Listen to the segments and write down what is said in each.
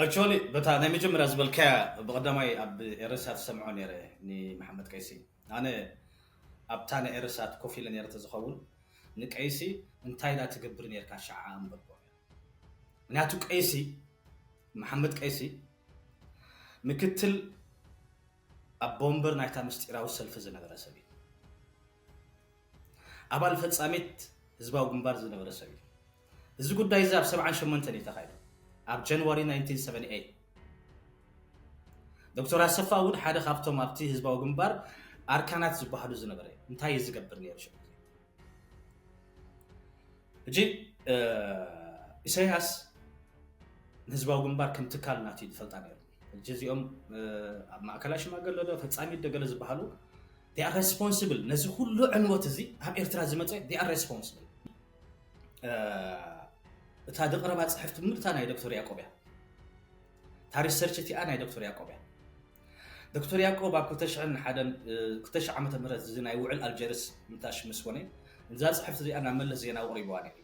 ኣክቹዋሊ በታ ናይ መጀመርያ ዝበልካያ ብቐዳማይ ኣብ ኤረሳ ትሰምዖ ነይረ። ንመሓመድ ቀይሲ ኣነ ኣብታ ናይ ኤረሳት ኮፍ ኢለ ነይረ ተዝኸውን ንቀይሲ እንታይ ዳ ትገብር ነርካ ሸዓ እምበልኮ። ምክንያቱ ቀይሲ መሓመድ ቀይሲ ምክትል ኣቦ ወንበር ናይታ ምስጢራዊ ሰልፊ ዝነበረ ሰብ እዩ። ኣባል ፈጻሚት ህዝባዊ ግንባር ዝነበረ ሰብ እዩ። እዚ ጉዳይ እዚ ኣብ ሰብዓን ሸሞንተን እዩ ተኻይዱ። ኣብ ጃንዋሪ ናይንቲን ሰቨንቲ ኤይት ዶክተር ኣሰፋ እውን ሓደ ካብቶም ኣብቲ ህዝባዊ ግንባር ኣርካናት ዝበሃሉ ዝነበረ እዩ። እንታይ እዩ ዝገብር ነይሩ ሽዑ ግዜ? ሕጂ ኢሳያስ ንህዝባዊ ግንባር ከም ትካል ናት እዩ ዝፈልጣ ነይሩ። ሕጂ እዚኦም ኣብ ማእከላይ ሽማገለ ዶ ፈጻሚት ዶ ገለ ዝበሃሉ they are responsible ነዚ ኩሉ ዕንወት እዚ ኣብ ኤርትራ ዝመፀ they are responsible። እታ ዝቕረባ ፅሕፍቲ ምልታ ናይ ዶክተር ያቆብ እያ። እታ ሪሰርች እቲኣ ናይ ዶክተር ያቆብ እያ። ዶክተር ያቆብ ኣብ ክልተ ሽሕን ሓደን ክልተ ሽሕ ዓመተ ምህረት እዚ ናይ ውዕል ኣልጀርስ ምታሽ ምስ ኮነ እዛ ፅሕፍቲ እዚኣ ናብ መለስ ዜናዊ ቅሪብዋ ነይሩ።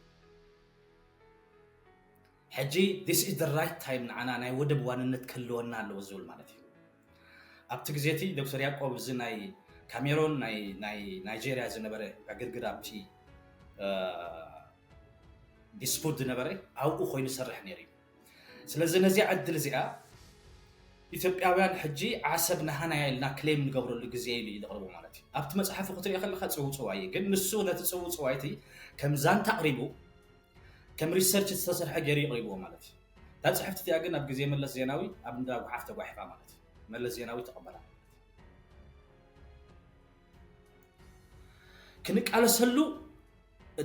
ሕጂ this is the right time ንዓና ናይ ወደብ ዋንነት ክህልወና ኣለዎ ዝብል ማለት እዩ። ኣብቲ ግዜ እቲ ዶክተር ያቆብ እዚ ናይ ካሜሮን ናይ ናይ ናይጄርያ ዝነበረ ዕግርግር ኣብቲ ዲስፑት ዝነበረ ኣብኡ ኮይኑ ይሰርሕ ነይሩ እዩ። ስለዚ ነዚኣ ዕድል እዚኣ ኢትዮጵያውያን ሕጂ ዓሰብ ናሃና ኢልና ክሌም ንገብረሉ ግዜ ኢሉ እዩ ዘቕርቦ ማለት እዩ። ኣብቲ መፅሓፉ ክትሪኦ ከለካ ፅውፅዋይ እዩ። ግን ንሱ ነቲ ፅውፅዋይ እቲ ከም ዛንታ ኣቕሪቡ ከም ሪሰርች ዝተሰርሐ ገይሩ ይቕሪብዎ ማለት እዩ። እታ ፅሕፍቲ እቲኣ ግን ኣብ ግዜ መለስ ዜናዊ ኣብ እንዳ ጉሓፍ ተጓሒፋ ማለት እዩ። መለስ ዜናዊ ተቐበላ ማለት እዩ። ክንቃለሰሉ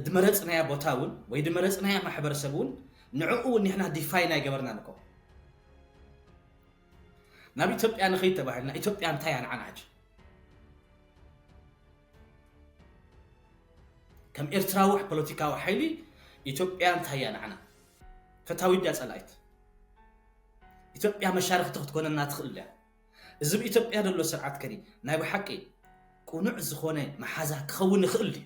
ድመረፅናያ ቦታ እውን ወይ ድመረፅናያ ማሕበረሰብ እውን ንዕኡ እውን ንሕና ዲፋይን ኣይገበርናን እኮ። ናብ ኢትዮጵያ ንኸይድ ተባሂልና ኢትዮጵያ እንታይ እያ ንዓና ሕጂ? ከም ኤርትራዊ ፖለቲካዊ ሓይሊ ኢትዮጵያ እንታይ እያ ንዓና? ፈታዊት ድያ ጸላኢት? ኢትዮጵያ መሻርኽቲ ክትኮነና ትኽእል ድያ? እዚ ብኢትዮጵያ ዘሎ ስርዓት ከኒ ናይ ብሓቂ ቅኑዕ ዝኾነ መሓዛ ክኸውን ይኽእል ድዩ?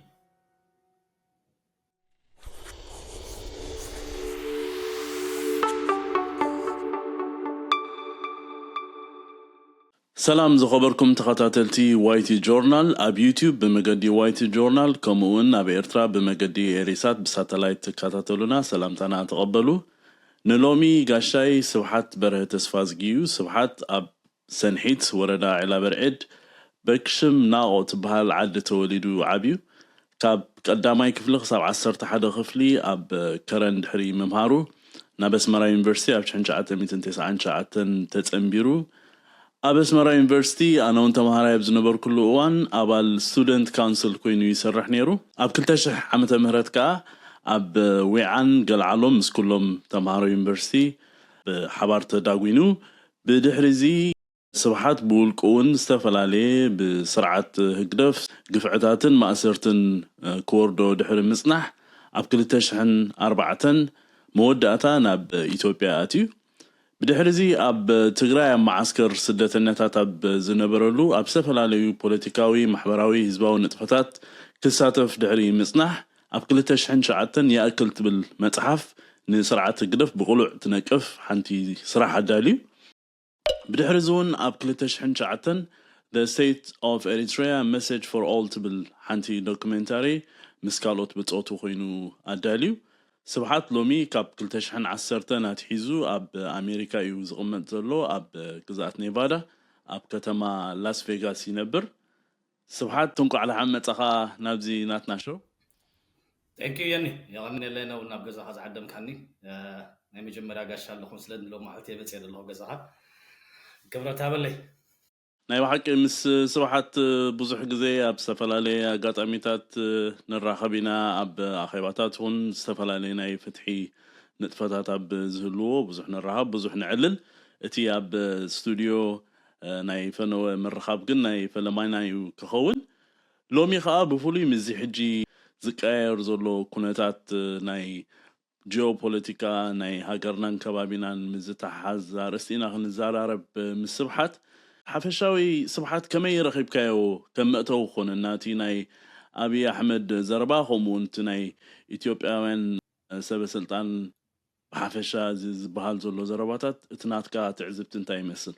ሰላም ዝኸበርኩም ተኸታተልቲ ዋይቲ ጆርናል፣ ኣብ ዩቲዩብ ብመገዲ ዋይቲ ጆርናል ከምኡ እውን ኣብ ኤርትራ ብመገዲ ኤሪሳት ብሳተላይት ትከታተሉና ሰላምታና ተቐበሉ። ንሎሚ ጋሻይ ስብሓት በርሀ ተስፋዝጊ እዩ። ስብሓት ኣብ ሰንሒት ወረዳ ዒላበርዒድ በክሽም ናቖ ትበሃል ዓዲ ተወሊዱ ዓብዩ። ካብ ቀዳማይ ክፍሊ ክሳብ ዓሰርተ ሓደ ክፍሊ ኣብ ከረን ድሕሪ ምምሃሩ ናብ ኣስመራ ዩኒቨርሲቲ ኣብ ሽሕን ትሽዓተ ሚእትን ተስዓን ትሽዓተን ተጸንቢሩ። ኣብ ኣስመራ ዩኒቨርሲቲ ኣነ እውን ተምሃራይ ኣብ ዝነበርኩሉ እዋን ኣባል ስቱደንት ካውንስል ኮይኑ ይሰርሕ ነይሩ። ኣብ ክልተ ሽሕ ዓመተ ምህረት ከኣ ኣብ ዊዓን ገልዓሎም ምስ ኩሎም ተምሃሮ ዩኒቨርሲቲ ብሓባር ተዳጒኑ። ብድሕሪ እዚ ስብሓት ብውልቁ እውን ዝተፈላለየ ብስርዓት ህግደፍ ግፍዕታትን ማእሰርትን ክወርዶ ድሕሪ ምጽናሕ ኣብ ክልተ ሽሕን ኣርባዕተን መወዳእታ ናብ ኢትዮጵያ ኣትዩ። ብድሕሪ እዚ ኣብ ትግራይ ኣብ መዓስከር ስደተኛታት ኣብ ዝነበረሉ ኣብ ዝተፈላለዩ ፖለቲካዊ፣ ማሕበራዊ፣ ህዝባዊ ንጥፈታት ክሳተፍ ድሕሪ ምጽናሕ ኣብ ክልተ ሽሕን ትሽዓተን ይኣክል ትብል መጽሓፍ ንስርዓት ህግደፍ ብቕሉዕ ትነቅፍ ሓንቲ ስራሕ ኣዳልዩ። ብድሕሪ እዚ እውን ኣብ ክልተ ሽሕን ትሽዓተን The State of Eritrea Message for All ትብል ሓንቲ ዶክሜንታሪ ምስ ካልኦት ብጾቱ ኮይኑ ኣዳልዩ። ስብሓት ሎሚ ካብ ክልተ ሽሕን ዓሰርተን ኣትሒዙ ኣብ ኣሜሪካ እዩ ዝቕመጥ ዘሎ፣ ኣብ ግዝኣት ኔቫዳ ኣብ ከተማ ላስ ቬጋስ ይነብር። ስብሓት እንኳዕ ደሓን መጻኻ ናብዚ ናትና ሾው። Thank you የኒ፣ የቐንየለይ ነው ናብ ገዛኻ ዝዓደምካኒ። ናይ መጀመርያ ጋሻ ኣለኹም ስለ ሎማዕልቲ የመፅየ ዘለኹ ገዛኻ። ክብረት ሃበለይ። ናይ ብሓቂ ምስ ስብሓት ብዙሕ ግዜ ኣብ ዝተፈላለየ ኣጋጣሚታት ንራኸብ ኢና። ኣብ ኣኼባታት እውን ዝተፈላለየ ናይ ፍትሒ ንጥፈታት ኣብ ዝህልዎ ብዙሕ ንራኸብ፣ ብዙሕ ንዕልል። እቲ ኣብ ስቱድዮ ናይ ፈነወ ምርኻብ ግን ናይ ፈለማና እዩ ክኸውን። ሎሚ ኸኣ ብፍሉይ ምስዚ ሕጂ ዝቀያየር ዘሎ ኩነታት ናይ ጂኦፖለቲካ ናይ ሃገርናን ከባቢናን ምስ ዝተሓሓዝ ኣርእስቲ ኢና ክንዘራረብ ምስ ስብሓት። ሓፈሻዊ ስብሓት ከመይ ረኺብካዮ? ከም መእተዊ ክኾነና እቲ ናይ ኣብይ ኣሕመድ ዘረባ ከምኡ እውን እቲ ናይ ኢትዮጵያውያን ሰበ ስልጣን ብሓፈሻ እዚ ዝበሃል ዘሎ ዘረባታት እቲ ናትካ ትዕዝብቲ እንታይ ይመስል?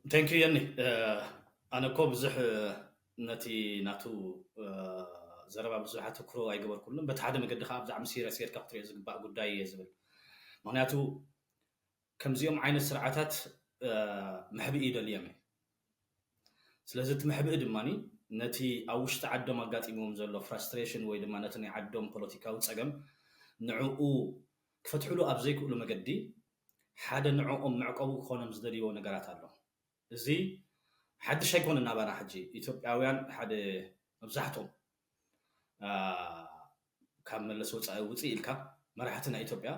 Thank you የኒ። ኣነ እኮ ብዙሕ ነቲ ናቱ ዘረባ ብዙሕ ኣተኩሮ ኣይገበርኩሉን። በቲ ሓደ መገዲ ከዓ ብዛዕሚ ሲሪየስ ጌርካ ክትሪኦ ዝግባእ ጉዳይ እየ ዝብል። ምክንያቱ ከምዚኦም ዓይነት ስርዓታት መሕብኢ ይደልዮም እዩ። ስለዚ እቲ መሕብኢ ድማ ነቲ ኣብ ውሽጢ ዓዶም ኣጋጢሞም ዘሎ ፍራስትሬሽን ወይ ድማ ነቲ ናይ ዓዶም ፖለቲካዊ ፀገም ንዕኡ ክፈትሕሉ ኣብ ዘይክእሉ መገዲ ሓደ ንዕኦም መዕቆቢ ክኾኖም ዝደልይዎ ነገራት ኣሎ። እዚ ሓድሽ ኣይኮነን ናባና። ሕጂ ኢትዮጵያውያን ሓደ መብዛሕትኦም ካብ መለስ ወፃኢ ውፅእ ኢልካ መራሕቲ ናይ ኢትዮጵያ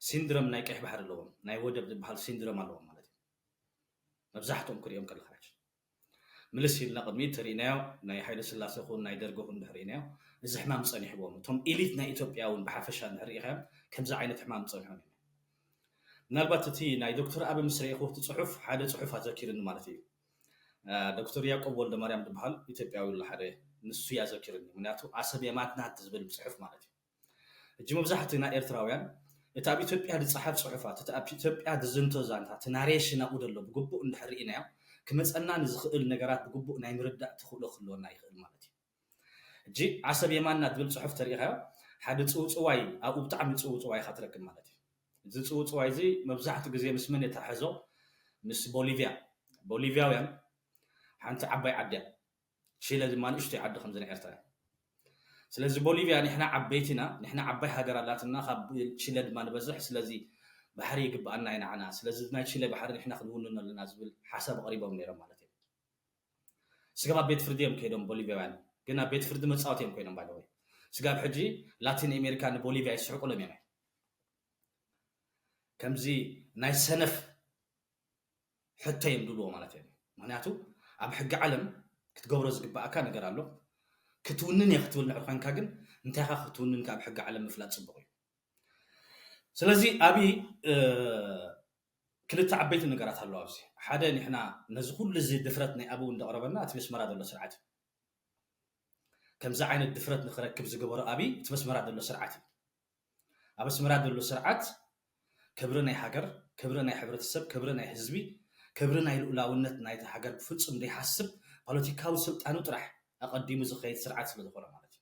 ሲንድረም ናይ ቀይሕ ባሕሪ ኣለዎም፣ ናይ ወደብ ዝበሃል ሲንድረም ኣለዎም ማለት እዩ። መብዛሕትኦም ክሪኦም ከለካ ሕጂ ምልስ ኢልና ቅድሚት ተሪእናዮ፣ ናይ ሃይለ ስላሴ ኹን ናይ ደርጊ ኹን እንድሕር ሪእናዮ፣ እዚ ሕማም ፀኒሕዎም እቶም ኢሊት ናይ ኢትዮጵያ እውን ብሓፈሻ እንድሕር ሪኢኻዮም ከምዚ ዓይነት ሕማም ፀኒሖም እዮም። ምናልባት እቲ ናይ ዶክተር ኣቢ ምስ ረኢኹ እቲ ፅሑፍ ሓደ ፅሑፍ ኣዘኪርኒ ማለት እዩ። ዶክተር ያዕቆብ ወልደ ማርያም ዝበሃል ኢትዮጵያዊ ኣሎ ሓደ፣ ንሱ ያዘኪርኒ። ምክንያቱ ኣሰብ የማን ናት ዝብል ፅሑፍ ማለት እዩ። ሕጂ መብዛሕትና ኤርትራውያን እቲ ኣብ ኢትዮጵያ ዝፀሓፍ ፅሑፋት፣ እቲ ኣብ ኢትዮጵያ ዝዝንቶ ዛንታ፣ እቲ ናሬሽን ኣብኡ ዘሎ ብግቡእ እንድሕር ርኢናዮ ክመፀና ንዝኽእል ነገራት ብግቡእ ናይ ምርዳእ ተኽእሎ ክህልወና ይኽእል ማለት እዩ። ሕጂ ዓሰብ የማና ዝብል ፅሑፍ ተሪኢኻዮ፣ ሓደ ፅውፅዋይ ኣብኡ ብጣዕሚ ፅውፅዋይ ኢኻ ትረክብ ማለት እዩ። እዚ ፅውፅዋይ እዚ መብዛሕትኡ ግዜ ምስ መን የተሓሕዞ? ምስ ቦሊቪያ። ቦሊቪያውያን ሓንቲ ዓባይ ዓዲ እያ። ቺለ ድማ ንእሽቶይ ዓዲ ከምዚ ናይ ኤርትራ እያ። ስለዚ ቦሊቪያ ንሕና ዓበይቲ ኢና፣ ንሕና ዓባይ ሃገር ኣላትና፣ ካብ ቺለ ድማ ንበዝሕ። ስለዚ ባሕሪ ይግብኣና እዩ ንዓና። ስለዚ ናይ ቺለ ባሕሪ ንሕና ክንውንኖ ኣለና ዝብል ሓሳብ ኣቕሪቦም ነይሮም ማለት እዩ። ስጋብ ኣብ ቤት ፍርዲ እዮም ከይዶም ቦሊቪያውያን፣ ግን ኣብ ቤት ፍርዲ መጻወቲ እዮም ኮይኖም። ባይ ወይ ስጋብ ሕጂ ላቲን ኣሜሪካ ንቦሊቪያ ይስሕቁሎም እዮም። ከምዚ ናይ ሰነፍ ሕቶ እዮም ድልዎ ማለት እዮም። ምክንያቱ ኣብ ሕጊ ዓለም ክትገብሮ ዝግባኣካ ነገር ኣሎ። ክትውንን እየ ክትብል ንሕር ኮይንካ ግን እንታይ ኢኻ ክትውንን ካብ ሕጊ ዓለም ምፍላጥ ጽቡቕ እዩ። ስለዚ ኣብይ ክልተ ዓበይቲ ነገራት ኣለዋ ኣብዚ። ሓደ ንሕና ነዚ ኩሉ እዚ ድፍረት ናይ ኣብኡ እንደቕረበና እቲ መስመራ ዘሎ ስርዓት እዩ። ከምዚ ዓይነት ድፍረት ንክረክብ ዝገበሮ ኣብይ እቲ መስመራ ዘሎ ስርዓት እዩ። ኣብ ኣስመራ ዘሎ ስርዓት ክብሪ ናይ ሃገር፣ ክብሪ ናይ ሕብረተሰብ፣ ክብሪ ናይ ህዝቢ፣ ክብሪ ናይ ልኡላውነት ናይቲ ሃገር ብፍጹም ዘይሓስብ ፖለቲካዊ ስልጣኑ ጥራሕ ኣቐዲሙ ዝኸይድ ስርዓት ስለ ዝኾነ ማለት እዩ።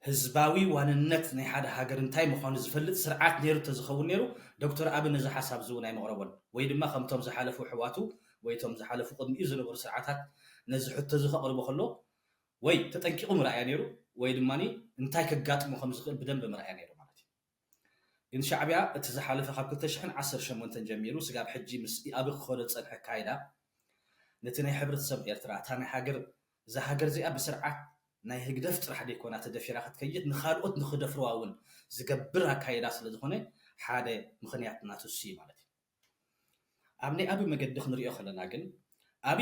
ህዝባዊ ዋንነት ናይ ሓደ ሃገር እንታይ ምዃኑ ዝፈልጥ ስርዓት ነይሩ እንተዝኸውን ነይሩ ዶክተር ኣቢ ነዚ ሓሳብ እዚ እውን ኣይመቕረቦን፣ ወይ ድማ ከምቶም ዝሓለፉ ኣሕዋቱ ወይ እቶም ዝሓለፉ ቅድሚኡ ዝነበሩ ስርዓታት ነዚ ሕቶ እዚ ከቕርቦ ከሎ ወይ ተጠንቂቑ ምርኣያ ነይሩ ወይ ድማ እንታይ ከጋጥሞ ከም ዝኽእል ብደንብ ምርኣያ ነይሩ ማለት እዩ። ግን ሻዕቢያ እቲ ዝሓለፈ ካብ ክልተ ሽሕን ዓሰርተ ሸሞንተን ጀሚሩ ስጋብ ሕጂ ምስ ኣቢ ክኸዶ ዝፀንሐ ኣካይዳ ነቲ ናይ ሕብረተሰብ ኤርትራ እታ ናይ ሃገር እዛ ሃገር እዚኣ ብስርዓት ናይ ህግደፍ ጥራሕ ደይኮና ተደፊራ ክትከይድ ንካልኦት ንክደፍርዋ እውን ዝገብር ኣካይዳ ስለ ዝኾነ ሓደ ምኽንያት ናቱ እሱ እዩ ማለት እዩ። ኣብ ናይ ኣቢ መገዲ ክንሪኦ ከለና ግን ኣቢ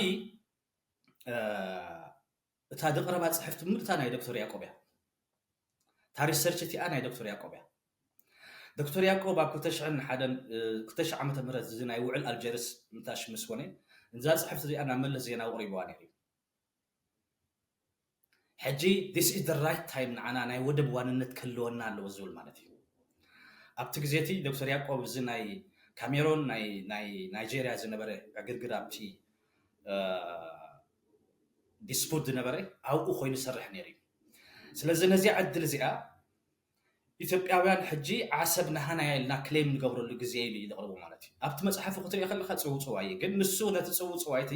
እታ ዘቕረባ ፅሕፍቲ ምርታ ናይ ዶክተር ያዕቆብ እያ። እታ ሪሰርች እቲኣ ናይ ዶክተር ያዕቆብ እያ። ዶክተር ያዕቆብ ኣብ ክልተ ሽሕን ሓደን ክልተ ሽሕ ዓመተ ምህረት እዚ ናይ ውዕል ኣልጀርስ ምታሽ ምስ ኮነ እዛ ፅሕፍቲ እዚኣ ናብ መለስ ዜናዊ ኣቕሪብዋ ነይሩ እዩ። ሕጂ this is the right time ንዓና ናይ ወደብ ዋንነት ክህልወና ኣለዎ ዝብል ማለት እዩ። ኣብቲ ግዜ እቲ ዶክተር ያዕቆብ እዚ ናይ ካሜሮን ናይ ናይ ናይጄርያ ዝነበረ ዕግርግር ኣብቲ ዲስፑት ዝነበረ ኣብኡ ኮይኑ ይሰርሕ ነይሩ እዩ። ስለዚ ነዚኣ ዕድል እዚኣ ኢትዮጵያውያን ሕጂ ዓሰብ ናህና እያ ኢልና ክሌም ንገብረሉ ግዜ ኢሉ እዩ ዘቕርቦ ማለት እዩ። ኣብቲ መፅሓፉ ክትሪኦ ከለካ ፅውፅዋይ እዩ፣ ግን ንሱ ነቲ ፅውፅዋይ እቲ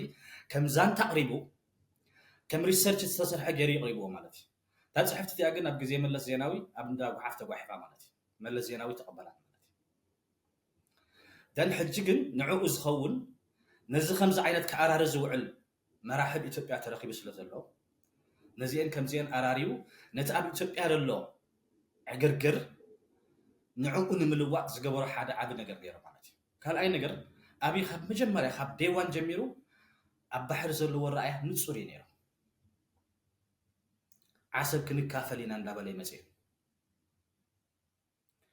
ከም ዛንታ ኣቕሪቡ ከም ሪሰርች ዝተሰርሐ ገይሩ የቕሪብዎ ማለት እዩ። እታ ፅሕፍቲ እቲኣ ግን ኣብ ግዜ መለስ ዜናዊ ኣብ እንዳ ጓሓፍ ተጓሒፋ ማለት እዩ። መለስ ዜናዊ ተቐበላ ማለት እዩ። ደን ሕጂ ግን ንዕኡ ዝኸውን ነዚ ከምዚ ዓይነት ክኣራሪ ዝውዕል መራሕብ ኢትዮጵያ ተረኺቡ ስለ ዘሎ ነዚአን ከምዚአን ኣራርዩ ነቲ ኣብ ኢትዮጵያ ዘሎ ዕግርግር ንዕኡ ንምልዋጥ ዝገበሮ ሓደ ዓቢ ነገር ገይሩ ማለት እዩ። ካልኣይ ነገር ኣብይ ካብ መጀመርያ ካብ day one ጀሚሩ ኣብ ባሕሪ ዘለዎ ረኣያ ንጹር እዩ ነይሩ። ዓሰብ ክንካፈል ኢና እንዳበለ ይመጽእ።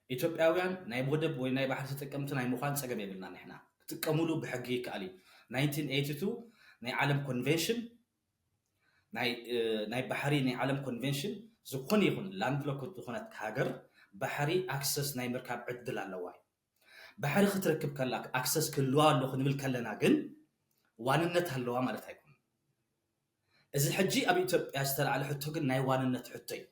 ኢትዮጵያውያን ናይ ወደብ ወይ ናይ ባሕሪ ተጠቀምቲ ናይ ምዃን ጸገም የብልና ንሕና። ክትጥቀሙሉ ብሕጊ ይከኣል እዩ። ናይንቲን ኤይቲ ቱ ናይ ዓለም ኮንቬንሽን ናይ ባሕሪ ናይ ዓለም ኮንቬንሽን ዝኾነ ይኹን ላንድ ሎክድ ዝኾነት ሃገር ባሕሪ ኣክሰስ ናይ ምርካብ ዕድል ኣለዋ እዩ። ባሕሪ ክትረክብ ከላ ኣክሰስ ክህልዋ ኣሎ ክንብል ከለና ግን ዋንነት ኣለዋ ማለት ኣይኮነን። እዚ ሕጂ ኣብ ኢትዮጵያ ዝተላዕለ ሕቶ ግን ናይ ዋንነት ሕቶ እዩ።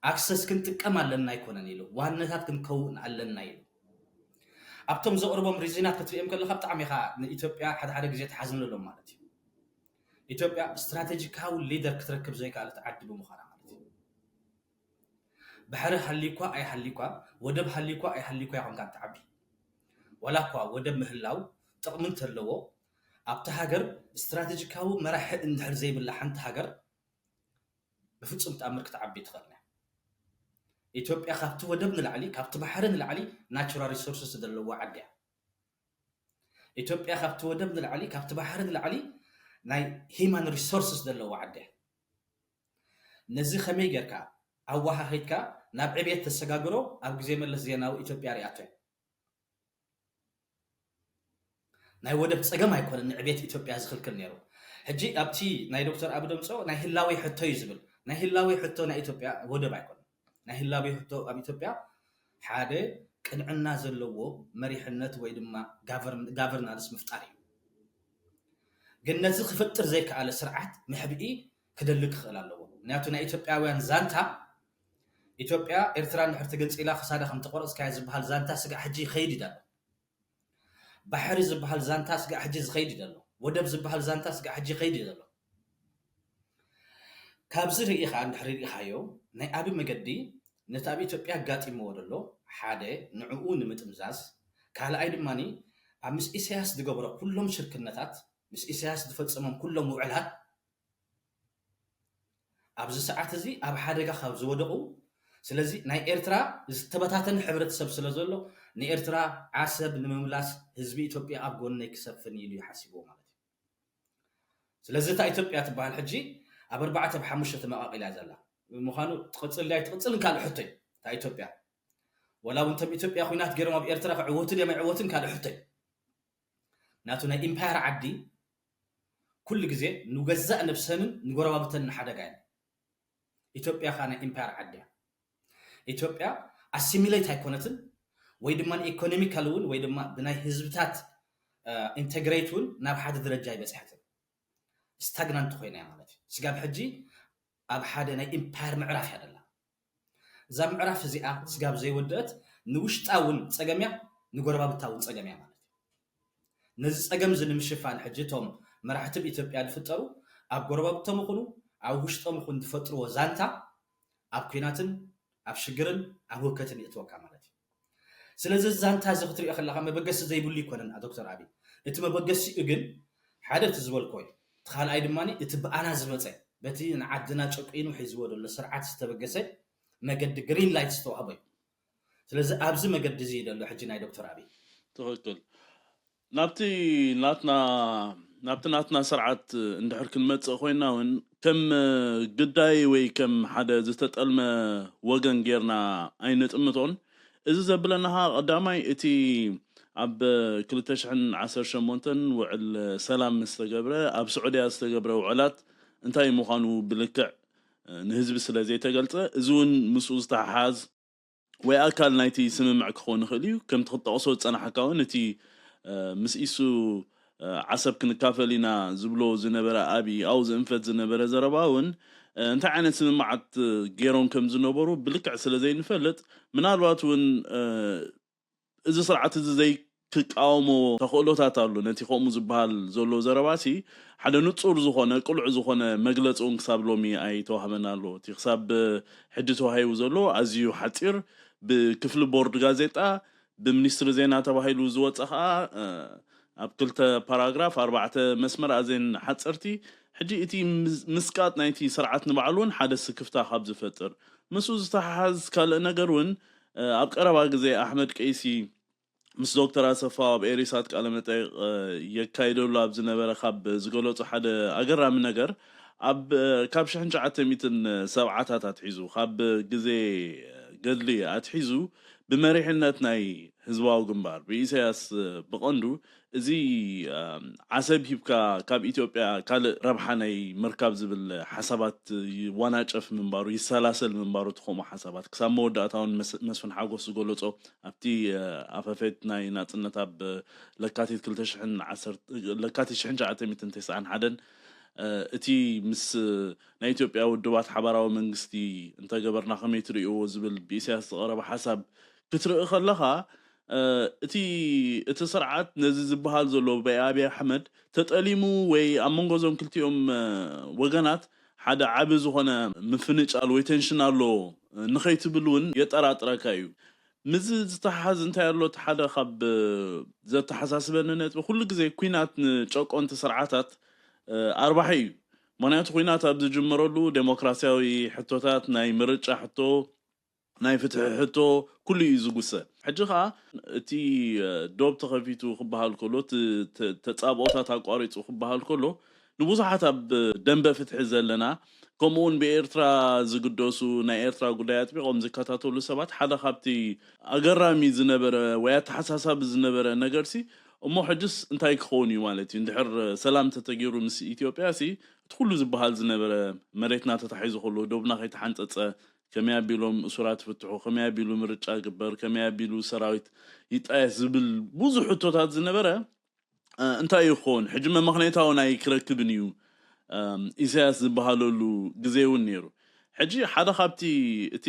ኣክሰስ ክንጥቀም ኣለና ኣይኮነን ኢሉ፣ ዋንነታት ክንከውን ኣለና ኢሉ። ኣብቶም ዘቕርቦም ሪዝናት ክትሪኦም ከለካ ብጣዕሚ ኢኻ ንኢትዮጵያ ሓደ ሓደ ግዜ ትሓዝነሎም ማለት እዩ። ኢትዮጵያ ስትራቴጂካዊ ሊደር ክትረክብ ዘይከኣለት ዓዲ ብምዃና ማለት እዩ። ባሕሪ ሃልዩኳ ኣይሃልዩኳ፣ ወደብ ሃልዩኳ ኣይሃልዩኳ ኢኻ ትዓቢ። ዋላ እኳ ወደብ ምህላው ጥቕሚ እንተለዎ፣ ኣብቲ ሃገር ስትራቴጂካዊ መራሒ እንድሕር ዘይብላ ሓንቲ ሃገር ብፍጹም ተኣምር ክትዓቢ ትኽእል እያ። ኢትዮጵያ ካብቲ ወደብ ንላዕሊ፣ ካብቲ ባሕሪ ንላዕሊ ናቹራል ሪሶርስስ ዘለዋ ዓዲ እያ። ኢትዮጵያ ካብቲ ወደብ ንላዕሊ፣ ካብቲ ባሕሪ ንላዕሊ ናይ ሂማን ሪሶርስስ ዘለዋ ዓዲ እያ። ነዚ ከመይ ጌርካ ኣወሃሂድካ ናብ ዕብየት ተሰጋግሮ ኣብ ግዜ መለስ ዜናዊ ኢትዮጵያ ሪኣቶ እያ። ናይ ወደብ ጸገም ኣይኮነን ንዕብየት ኢትዮጵያ ዝኽልክል ነይሩ። ሕጂ ኣብቲ ናይ ዶክተር ኣቢ ደምጾ ናይ ህላዌ ሕቶ እዩ ዝብል። ናይ ህላዌ ሕቶ ናይ ኢትዮጵያ ወደብ ኣይኮነን። ናይ ህላዌ ሕቶ ኣብ ኢትዮጵያ ሓደ ቅንዕና ዘለዎ መሪሕነት ወይ ድማ ጋቨርን-፣ ጋቨርናንስ ምፍጣር እዩ። ግን ነዚ ክፈጥር ዘይከኣለ ስርዓት መሕብኢ ክደሊ ክኽእል ኣለዎ። ምክንያቱ ናይ ኢትዮጵያውያን ዛንታ፣ ኢትዮጵያ ኤርትራ እንድሕር ተገንጺላ ክሳዳ ከም ተቆረጽካያ ዝበሃል ዛንታ ስጋዕ ሕጂ ይኸይድ እዩ ኣሎ። ባሕሪ ዝበሃል ዛንታ ስጋዕ ሕጂ ዝኸይድ እዩ ዘሎ። ወደብ ዝበሃል ዛንታ ስጋዕ ሕጂ ይኸይድ እዩ ዘሎ። ካብዚ ርኢኻ እንድሕር ርኢኻዮ ናይ ኣቢ መገዲ ነቲ ኣብ ኢትዮጵያ ኣጋጢምዎ ዘሎ ሓደ ንዕኡ ንምጥምዛዝ፣ ካልኣይ ድማ ኣብ ምስ ኢሳያስ ዝገበሮ ኩሎም ሽርክነታት፣ ምስ ኢሳያስ ዝፈጸሞም ኩሎም ውዕላት ኣብዚ ሰዓት እዚ ኣብ ሓደጋ ካብ ዝወደቑ፣ ስለዚ ናይ ኤርትራ ዝተበታተነ ሕብረተሰብ ስለ ዘሎ ንኤርትራ ዓሰብ ንምምላስ ህዝቢ ኢትዮጵያ ኣብ ጎነይ ክሰፍን ኢሉ ይሓሲብዎ ማለት እዩ። ስለዚ እታ ኢትዮጵያ ትበሃል ሕጂ ኣብ ኣርባዕተ ኣብ ሓሙሽተ ተመቓቒላ እያ ዘላ። ምዃኑ ትቕጽል ድያ ኣይትቕጽልን ካልእ ሕቶ እዩ። እታ ኢትዮጵያ ወላ እውን እቶም ኢትዮጵያ ኲናት ገይሮም ኣብ ኤርትራ ክዕወቱ ድዮም ኣይዕወቱን ካልእ ሕቶ እዩ። ናቱ ናይ ኢምፓየር ዓዲ ኩሉ ግዜ ንገዛእ ነብሰንን ንጎረባብተንን ሓደጋ እየን። ኢትዮጵያ ኸኣ ናይ ኢምፓየር ዓዲ እያ። ኢትዮጵያ ኣሲሚሌት ኣይኮነትን ወይ ድማ ኢኮኖሚካል እውን ወይ ድማ ብናይ ህዝብታት ኢንተግሬት እውን ናብ ሓደ ደረጃ ኣይበፅሐትን። ስታግናንት ኮይና እያ ማለት እዩ። ስጋብ ሕጂ ኣብ ሓደ ናይ ኢምፓየር ምዕራፍ እያ ደላ። እዛ ምዕራፍ እዚኣ ስጋብ ዘይወደአት ንውሽጣ እውን ፀገም እያ፣ ንጎረባብታ እውን ፀገም እያ ማለት እዩ። ነዚ ፀገም እዚ ንምሽፋን ሕጂ እቶም መራሕቲ ኣብ ኢትዮጵያ ዝፍጠሩ ኣብ ጎረባብቶም ይኹኑ ኣብ ውሽጦም ይኹን ዝፈጥርዎ ዛንታ ኣብ ኲናትን ኣብ ሽግርን ኣብ ህውከትን የእትወካ ማለት እዩ። ስለዚ እዚ ዛንታ እዚ ክትሪኦ ከለካ መበገሲ ዘይብሉ ይኮነን ዶክተር ኣቢ። እቲ መበገሲኡ ግን ሓደ እቲ ዝበልኮ እዩ። እቲ ካልኣይ ድማ እቲ ብኣና ዝመፀ በቲ ንዓድና ጨቂኑ ሒዝዎ ዘሎ ስርዓት ዝተበገሰ መገዲ ግሪን ላይት ዝተዋህቦ እዩ። ስለዚ ኣብዚ መገዲ እዚ እዩ ዘሎ ሕጂ ናይ ዶክተር ኣቢ። ትኽክል። ናብቲ ናትና ናብቲ ናትና ስርዓት እንድሕር ክንመጽእ ኮይና እውን ከም ግዳይ ወይ ከም ሓደ ዝተጠልመ ወገን ጌርና ኣይንጥምቶን። እዚ ዘብለና ኸኣ ቀዳማይ እቲ ኣብ ክልተ ሽሕን ዓሰርተ ሸሞንተን ውዕል ሰላም ምስ ተገብረ ኣብ ስዑድያ ዝተገብረ ውዕላት እንታይ ምዃኑ ብልክዕ ንህዝቢ ስለ ዘይተገልጸ እዚ እውን ምስኡ ዝተሓሓዝ ወይ ኣካል ናይቲ ስምምዕ ክኸውን ይኽእል እዩ። ከምቲ ክትጠቕሶ ዝጸናሕካ እውን እቲ ምስ ኢሱ ዓሰብ ክንካፈል ኢና ዝብሎ ዝነበረ ኣብይ ኣብኡ ዝእንፈት ዝነበረ ዘረባ እውን እንታይ ዓይነት ስምምዓት ገይሮም ከም ዝነበሩ ብልክዕ ስለ ዘይንፈልጥ ምናልባት እውን እዚ ስርዓት እዚ ዘይክቃወሞ ተኽእሎታት ኣሎ ነቲ ከምኡ ዝበሃል ዘሎ ዘረባሲ ሓደ ንጹር ዝኾነ ቅሉዕ ዝኾነ መግለፂ እውን ክሳብ ሎሚ ኣይተዋህበን ኣሎ እቲ ክሳብ ሕጂ ተዋሂቡ ዘሎ ኣዝዩ ሓፂር ብክፍሊ ቦርድ ጋዜጣ ብሚኒስትሪ ዜና ተባሂሉ ዝወፀ ከዓ ኣብ ክልተ ፓራግራፍ ኣርባዕተ መስመር ኣዘን ሓፀርቲ ሕጂ እቲ ምስቃጥ ናይቲ ስርዓት ንባዕሉ እውን ሓደ ስክፍታ ካብ ዝፈጥር ምስኡ ዝተሓሓዝ ካልእ ነገር እውን ኣብ ቀረባ ግዜ ኣሕመድ ቀይሲ ምስ ዶክተር ኣሰፋ ኣብ ኤሪሳት ቃለ መጠይቕ የካይደሉ ኣብ ዝነበረ ካብ ዝገለጹ ሓደ ኣገራሚ ነገር ኣብ ካብ ሽሕን ትሽዓተ ሚእትን ሰብዓታት ኣትሒዙ ካብ ግዜ ገድሊ ኣትሒዙ ብመሪሕነት ናይ ህዝባዊ ግንባር ብኢሳያስ ብቐንዱ እዚ ዓሰብ ሂብካ ካብ ኢትዮጵያ ካልእ ረብሓ ናይ ምርካብ ዝብል ሓሳባት ይዋናጨፍ ምንባሩ፣ ይሰላሰል ምንባሩ፣ እቲ ከምኡ ሓሳባት ክሳብ መወዳእታ እውን መስፍን ሓጎስ ዝገለጾ ኣብቲ ኣፈፌት ናይ ናጽነት ኣብ ለካቲት ለካቲት ሽሕን ትሽዓተ ሚእትን ተስዓን ሓደን እቲ ምስ ናይ ኢትዮጵያ ውድባት ሓባራዊ መንግስቲ እንተገበርና ከመይ ትርእይዎ ዝብል ብኢሳያስ ዝቐረበ ሓሳብ ክትርኢ ከለኻ እቲ እቲ ስርዓት ነዚ ዝበሃል ዘሎ ብኣይ ኣብይ ኣሕመድ ተጠሊሙ ወይ ኣብ መንጎ እዞም ክልቲኦም ወገናት ሓደ ዓቢ ዝኾነ ምፍንጫል ወይ ቴንሽን ኣሎ ንኸይትብል እውን የጠራጥረካ እዩ። ምዚ ዝተሓዝ እንታይ ኣሎ እቲ ሓደ ካብ ዘተሓሳስበኒ ነጥቢ ኩሉ ግዜ ኩናት ንጨቆንቲ ስርዓታት ኣርባሒ እዩ። ምክንያቱ ኩናት ኣብ ዝጅመረሉ ዴሞክራሲያዊ ሕቶታት ናይ ምርጫ ሕቶ ናይ ፍትሒ ሕቶ ኩሉ እዩ ዝጉሰ። ሕጂ ከዓ እቲ ዶብ ተኸፊቱ ክበሃል ከሎ ተፃብኦታት ኣቋሪፁ ክበሃል ከሎ ንብዙሓት ኣብ ደንበ ፍትሒ ዘለና ከምኡውን ብኤርትራ ዝግደሱ ናይ ኤርትራ ጉዳይ ኣጥቢቆም ዝከታተሉ ሰባት ሓደ ካብቲ ኣገራሚ ዝነበረ ወይ ኣተሓሳሳቢ ዝነበረ ነገርሲ እሞ ሕጅስ እንታይ ክኸውን እዩ ማለት እዩ እንድሕር ሰላም ተተገይሩ ምስ ኢትዮጵያ ሲ እቲ ኩሉ ዝበሃል ዝነበረ መሬትና ተታሒዙ ከሎ ዶብና ከይተሓንፀፀ ከመይ ኣቢሎም እሱራት ይፍትሑ፣ ከመይ ኣቢሉ ምርጫ ይግበር፣ ከመይ ኣቢሉ ሰራዊት ይጣየስ ዝብል ብዙሕ ሕቶታት ዝነበረ እንታይ እዩ ክኸውን? ሕጂ መመኽነይታ እውን ኣይክረክብን እዩ ኢሳያስ ዝበሃለሉ ግዜ እውን ነይሩ። ሕጂ ሓደ ካብቲ እቲ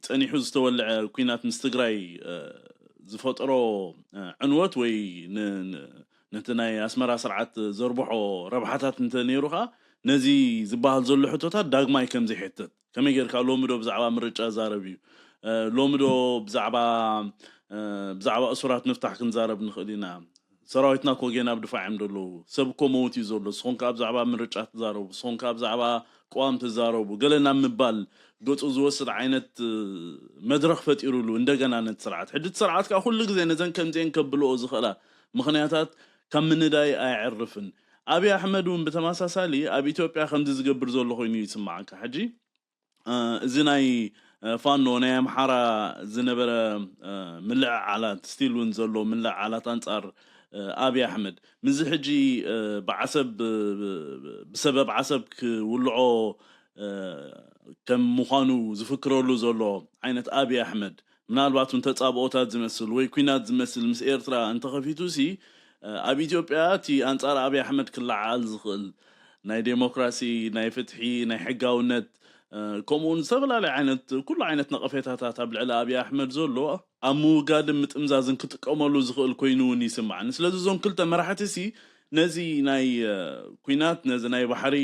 ጸኒሑ ዝተወልዐ ኲናት ምስ ትግራይ ዝፈጠሮ ዕንወት ወይ ነቲ ናይ ኣስመራ ስርዓት ዘርብሖ ረብሓታት እንተ ነይሩ ከዓ ነዚ ዝበሃል ዘሎ ሕቶታት ዳግማይ ከም ዘይሕተት ከመይ ጌርካ ሎሚ ዶ ብዛዕባ ምርጫ ዛረብ እዩ ሎሚ ዶ ብዛዕባ ብዛዕባ እሱራት ምፍታሕ ክንዛረብ ንኽእል ኢና ሰራዊትና እኮ ጌና ኣብ ድፋዕ እዮም ዘለዉ ሰብ እኮ መውት እዩ ዘሎ ስኹም ከዓ ብዛዕባ ምርጫ ትዛረቡ ስኹም ከዓ ብዛዕባ ቅዋም ትዛረቡ ገለ ናብ ምባል ገፁ ዝወስድ ዓይነት መድረኽ ፈጢሩሉ እንደገና ነቲ ስርዓት ሕጂ እቲ ስርዓት ከዓ ኩሉ ግዜ ነዘን ከምዚአን ከብልኦ ዝኽእላ ምኽንያታት ካብ ምንዳይ ኣየዕርፍን ኣብይ ኣሕመድ እውን ብተመሳሳሊ ኣብ ኢትዮጵያ ከምዚ ዝገብር ዘሎ ኮይኑ ይስማዓካ ሕጂ እዚ ናይ ፋኖ ናይ ኣምሓራ ዝነበረ ምልዕዓላት ስቲል እውን ዘሎ ምልዕዓላት ኣንፃር ኣብይ ኣሕመድ ምዚ ሕጂ ብዓሰብ ብሰበብ ዓሰብ ክውልዖ ከም ምዃኑ ዝፍክረሉ ዘሎ ዓይነት ኣብይ ኣሕመድ ምናልባት እውን ተፃብኦታት ዝመስል ወይ ኲናት ዝመስል ምስ ኤርትራ እንተኸፊቱ ሲ ኣብ ኢትዮጵያ እቲ ኣንፃር ኣብይ ኣሕመድ ክለዓል ዝኽእል ናይ ዴሞክራሲ ናይ ፍትሒ ናይ ሕጋውነት ከምኡውን ዝተፈላለዩ ዓይነት ኩሉ ዓይነት ነቐፌታታት ኣብ ልዕሊ ኣብይ ኣሕመድ ዘሎ ኣብ ምውጋድን ምጥምዛዝን ክጥቀመሉ ዝኽእል ኮይኑ እውን ይስማዓኒ ስለዚ እዞም ክልተ መራሕቲ ሲ ነዚ ናይ ኩናት ነዚ ናይ ባሕሪ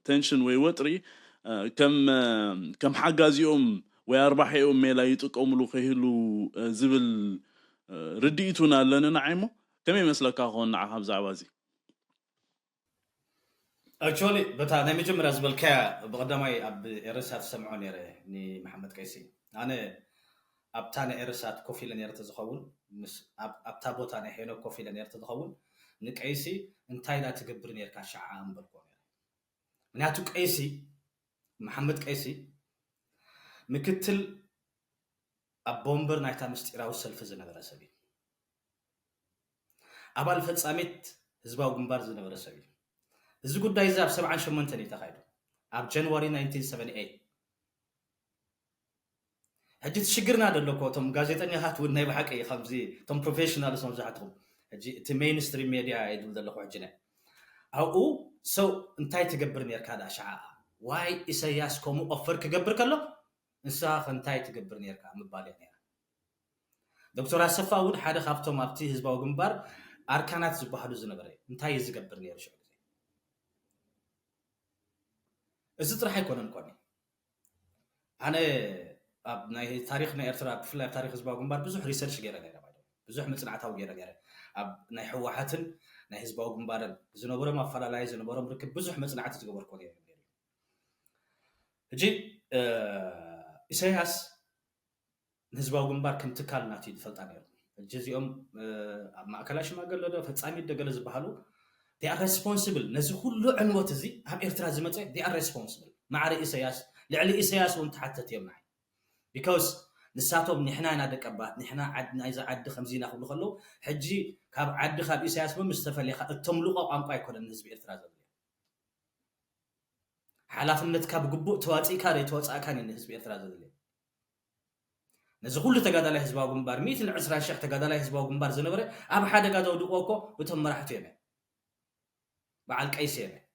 ቴንሽን ወይ ወጥሪ ከም ሓጋዚኦም ወይ ኣርባሒኦም ሜላ ይጥቀምሉ ከይህሉ ዝብል ርድኢት እውን ኣለኒ ንዓይ እሞ ከመይ ይመስለካ ክኾን ንዓኻ ብዛዕባ እዚ ኣክቹዋሊ በታ ናይ መጀመርያ ዝበልካያ ብቐዳማይ ኣብ ኤረሳ ትሰምዖ ነይረ ንመሓመድ ቀይሲ ኣነ ኣብታ ናይ ኤረሳት ኮፍ ኢለ ነይረ ተዝኸውን ኣብታ ቦታ ናይ ሄኖክ ኮፍ ኢለ ነይረ ተዝኸውን ንቀይሲ እንታይ ዳ ትገብር ነርካ ሸዓ ምበልኮ ነይረ ምክንያቱ ቀይሲ መሓመድ ቀይሲ ምክትል ኣቦ ወንበር ናይታ ምስጢራዊ ሰልፊ ዝነበረ ሰብ እዩ ኣባል ፈጻሚት ህዝባዊ ግንባር ዝነበረ ሰብ እዩ እዚ ጉዳይ እዚ ኣብ ሰብዓን ሸሞንተን እዩ ተኻይዱ ኣብ ጃንዋሪ ናይንቲን ሰቨንቲ ኤይት ሕጂ እቲ ሽግርና ደሎ እኮ እቶም ጋዜጠኛታት እውን ናይ ብሓቂ ከምዚ እቶም ፕሮፌሽናልስ መብዛሕትኹም ሕጂ እቲ ሜይንስትሪም ሜድያ እየ ዝብል ዘለኹ ሕጂ ናይ ኣብኡ ሰው እንታይ ትገብር ነርካ ዳ ሸዓ ዋይ ኢሰያስ ከምኡ ኦፈር ክገብር ከሎ ንስኻ ከ እንታይ ትገብር ነርካ ምባል እያ ነራ ዶክተር ኣሰፋ እውን ሓደ ካብቶም ኣብቲ ህዝባዊ ግንባር ኣርካናት ዝበሃሉ ዝነበረ እንታይ እዩ ዝገብር ነሩ ሽዑ ግዜ እዚ ጥራሕ ኣይኮነን ኮኒ ኣነ ኣብ ናይ ታሪክ ናይ ኤርትራ ብፍላይ ኣብ ታሪክ ህዝባዊ ግንባር ብዙሕ ሪሰርች ገይረ ነረ ብዙሕ መፅናዕታዊ ገይረ ነረ ኣብ ናይ ህወሓትን ናይ ህዝባዊ ግንባርን ዝነበሮም ኣፈላላይ ዝነበሮም ርክብ ብዙሕ መፅናዕቲ ዝገበርኮ ነረ ሕጂ ኢሳያስ ንህዝባዊ ግንባር ከም ትካል ናት ዝፈልጣ ነሩ ሕጂ እዚኦም ኣብ ማእከላይ ሽማገለ ዶ ፈፃሚት ዶ ገለ ዝበሃሉ they are responsible ነዚ ኩሉ ዕንወት እዚ ኣብ ኤርትራ ዝመፀ they are responsible ማዕረ ኢሳያስ ልዕሊ ኢሳያስ እውን ተሓተት እዮም ንዓይ because ንሳቶም ንሕና ኢና ደቀባት፣ ንሕና ዓድ-፣ ናይዚ ዓዲ ከምዚ ኢና ክብሉ ከለዉ፣ ሕጂ ካብ ዓዲ ካብ ኢሳያስ መምስ ተፈሊኻ እተምልቖ ቋንቋ ኣይኮነን ንህዝቢ ኤርትራ ዘድልዮ። ሓላፍነትካ ብግቡእ ተዋጺእካ ዘይተዋጻእካን እዩ ንህዝቢ ኤርትራ ዘድልዮ። ነዚ ኩሉ ተጋዳላይ ህዝባዊ ግንባር፣ ሚእትን ዕስራን ሽሕ ተጋዳላይ ህዝባዊ ግንባር ዝነበረ ኣብ ሓደጋ ዘውድቕዎ እኮ እቶም መራሕቱ እዮም። በዓል ቀይሲ እዮም።